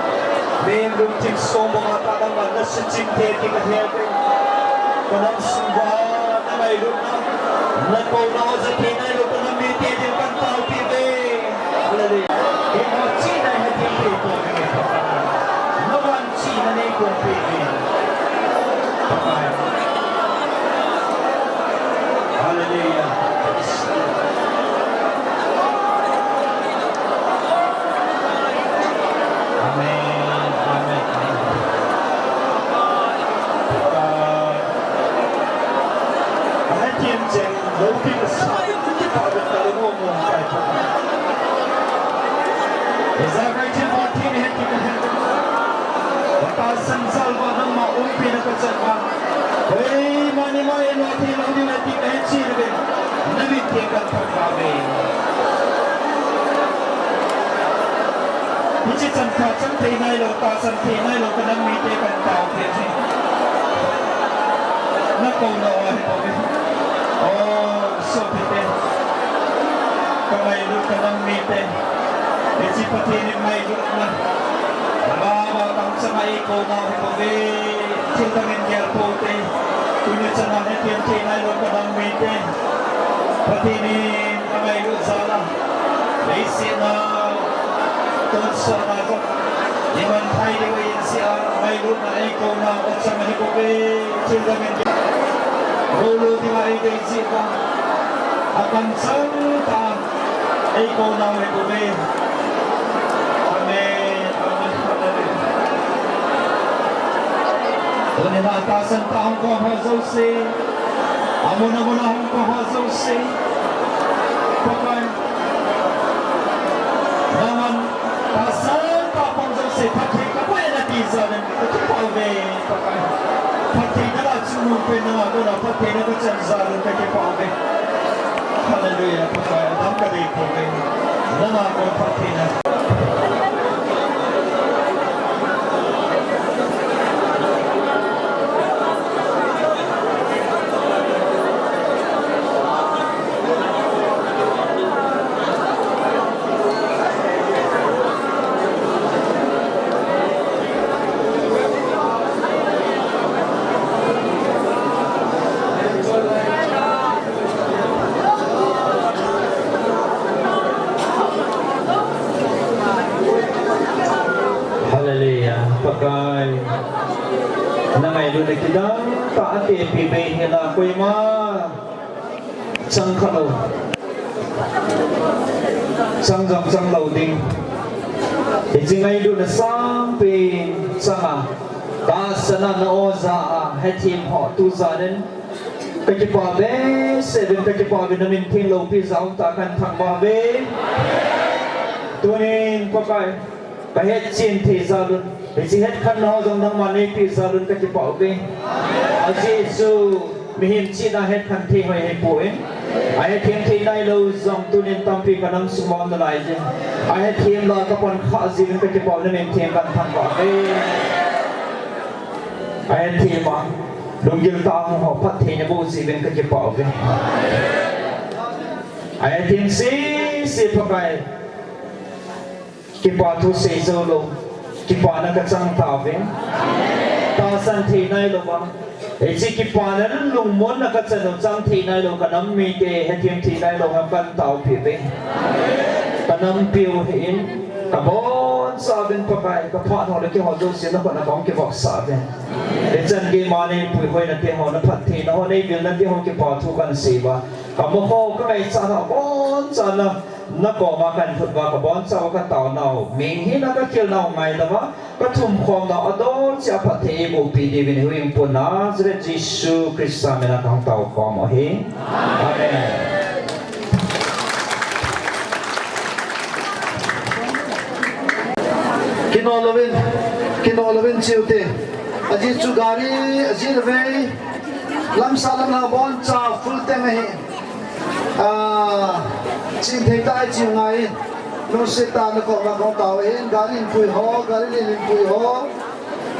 mihem lungthim song banga tah dang a na suchim thei ti ka he uve. Ka nam sung uva na ngailutna, na kouna u ja thei nailou, ka nam mite din kan taopi uve. Hallelujah. Eiho chihna hethem thei pouve Pakai. Na van chihna nei pouve Pakai. Hallelujah. Amen. Amen. Ah, ahethem cheng loupi kasa, kipah uve, ka lung u mong kai. Ijakai thilbol thei nahi ti ka he. Ka tahsan jal uva nangma umpina ka chan uva. Koima ni ma ilo thei lou diu ahi ti ka he chen uve. Na min theng kan thangvah uve. Hiche chan pha chang thei nailou, tahsan thei nailou, ka nam mite kan taopi uve. Na kouna u ahi bouve. Oh, sopite. Ka ngailut ka nam mite. Hiche Pathen in ngailutna. Baba, tang chang a ei kouna u ahi bouve. Thil dang in gel poute. Tuni chan a hethem thei nailou ka nam mite. Pathen in angailut jal a, leiset a tonsot na jong iman thei diu ahi jeh a, ngailutna a ei kouna u achang ahi bouve, thil dang in. Lolo dinga eidei jeh uva, atam chang tah a ei kouna u ahi bouve. Amen. Amen. Hallelujah. Tuni a tahsan tah a hung kouho jouse. Amun amun a hung kouho jouse. Pakai. Nangman tahsan tah a pang jouse phatthei kabol e nati jal in kakipah uve Pakai. Phatthei nala chungnung pen nanga kona phatthei na kachan jal in kakipah uve. Hallelujah, Pakai. Adam kadei pouve. Nanga kon phatthei na. Hallelujah. Pakai. Na ngailutna kidang Tah a tepi bei hi la koima chang kha lou. Chang jong chang lou ding. Hiche ngailutna sangpen chang a, tahsan a na oja a hethem ho tu jan in ka kipah behseh uvin, ka kipah uvin, na min theng loupi jal un, tah kan thangvah uve. Tunin Pakai, ka hetchen thei jal un, hiche hetkhenna ho jong nangman neipe jal un ka kipah uve. Ajeh chu mihem chihna hetkhen thei hoi ahipoi. A hethem thei nailou jong tunin tampi ka nam sung uva um nalai jin. A hethem la ka pan khah jeh uvin ka kipah uve, na min theng kan thangvah uve. A hethem a lunggil tah a hung ho phatthei na boh jeh uvin ka kipah uve. A hethem sese Pakai, kipa thu sei jou lou, kipana ka chang tauve. Tahsan thei nailouva, hiche kipana lungmonna ka chan u chang thei nailou, ka nam mite hethem thei nailou ham kan taopi uve. Ka nampiu hi in, ka boncha uvin Pakai, ka phat ho le kihol jouse na khut a kahung kivopsah uve. Hichan gei ma neipui hoina te ho, na phattheina ho, neivilna te ho kipa thu kan sei uva, ka mokho ka ngaichat ho, boncha na, na koma kan lhut uva, ka boncha uva ka taonau, mi hina ka khilnau ngaidam a, ka thumkhomnau adol cheh a phatthei eibohpi diuvin, huhhingpu Nazareth Jesu Christa mina kahung taokhom u ahi. Amen. Kinoh louvin, kinoh louvin cheu te. Ajeh chu gari, ajeh lou ve. Lamsah lam la boncha full tank ahi. Ah, ching thei tah a ching ngai. Lungset tah a na koma kahung tao ahin, gari inpui ho, gari lin inpui ho.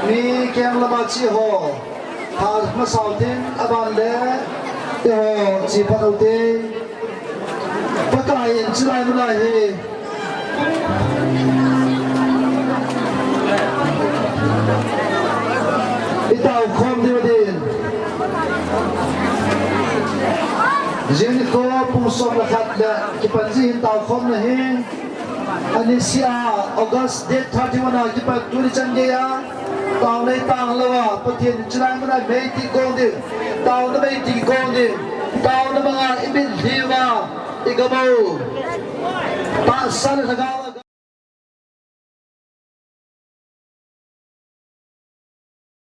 Mi keng lama che ho. Tha masao tin, aban le, eiho, che phat u te. Pakai in chulai mun a hi i taokhom diu din. Jing nikho pung som le khat le kipan ji hin taokhomna hi. Anisih a August date thirty-one a kipat tuni chan gei a, taona i tang lou a, Pathen in chulai mun a mei ti gong ding, taona mei ti gong ding, taona manga i mitlhi uva i gam u, tahsa le lhagao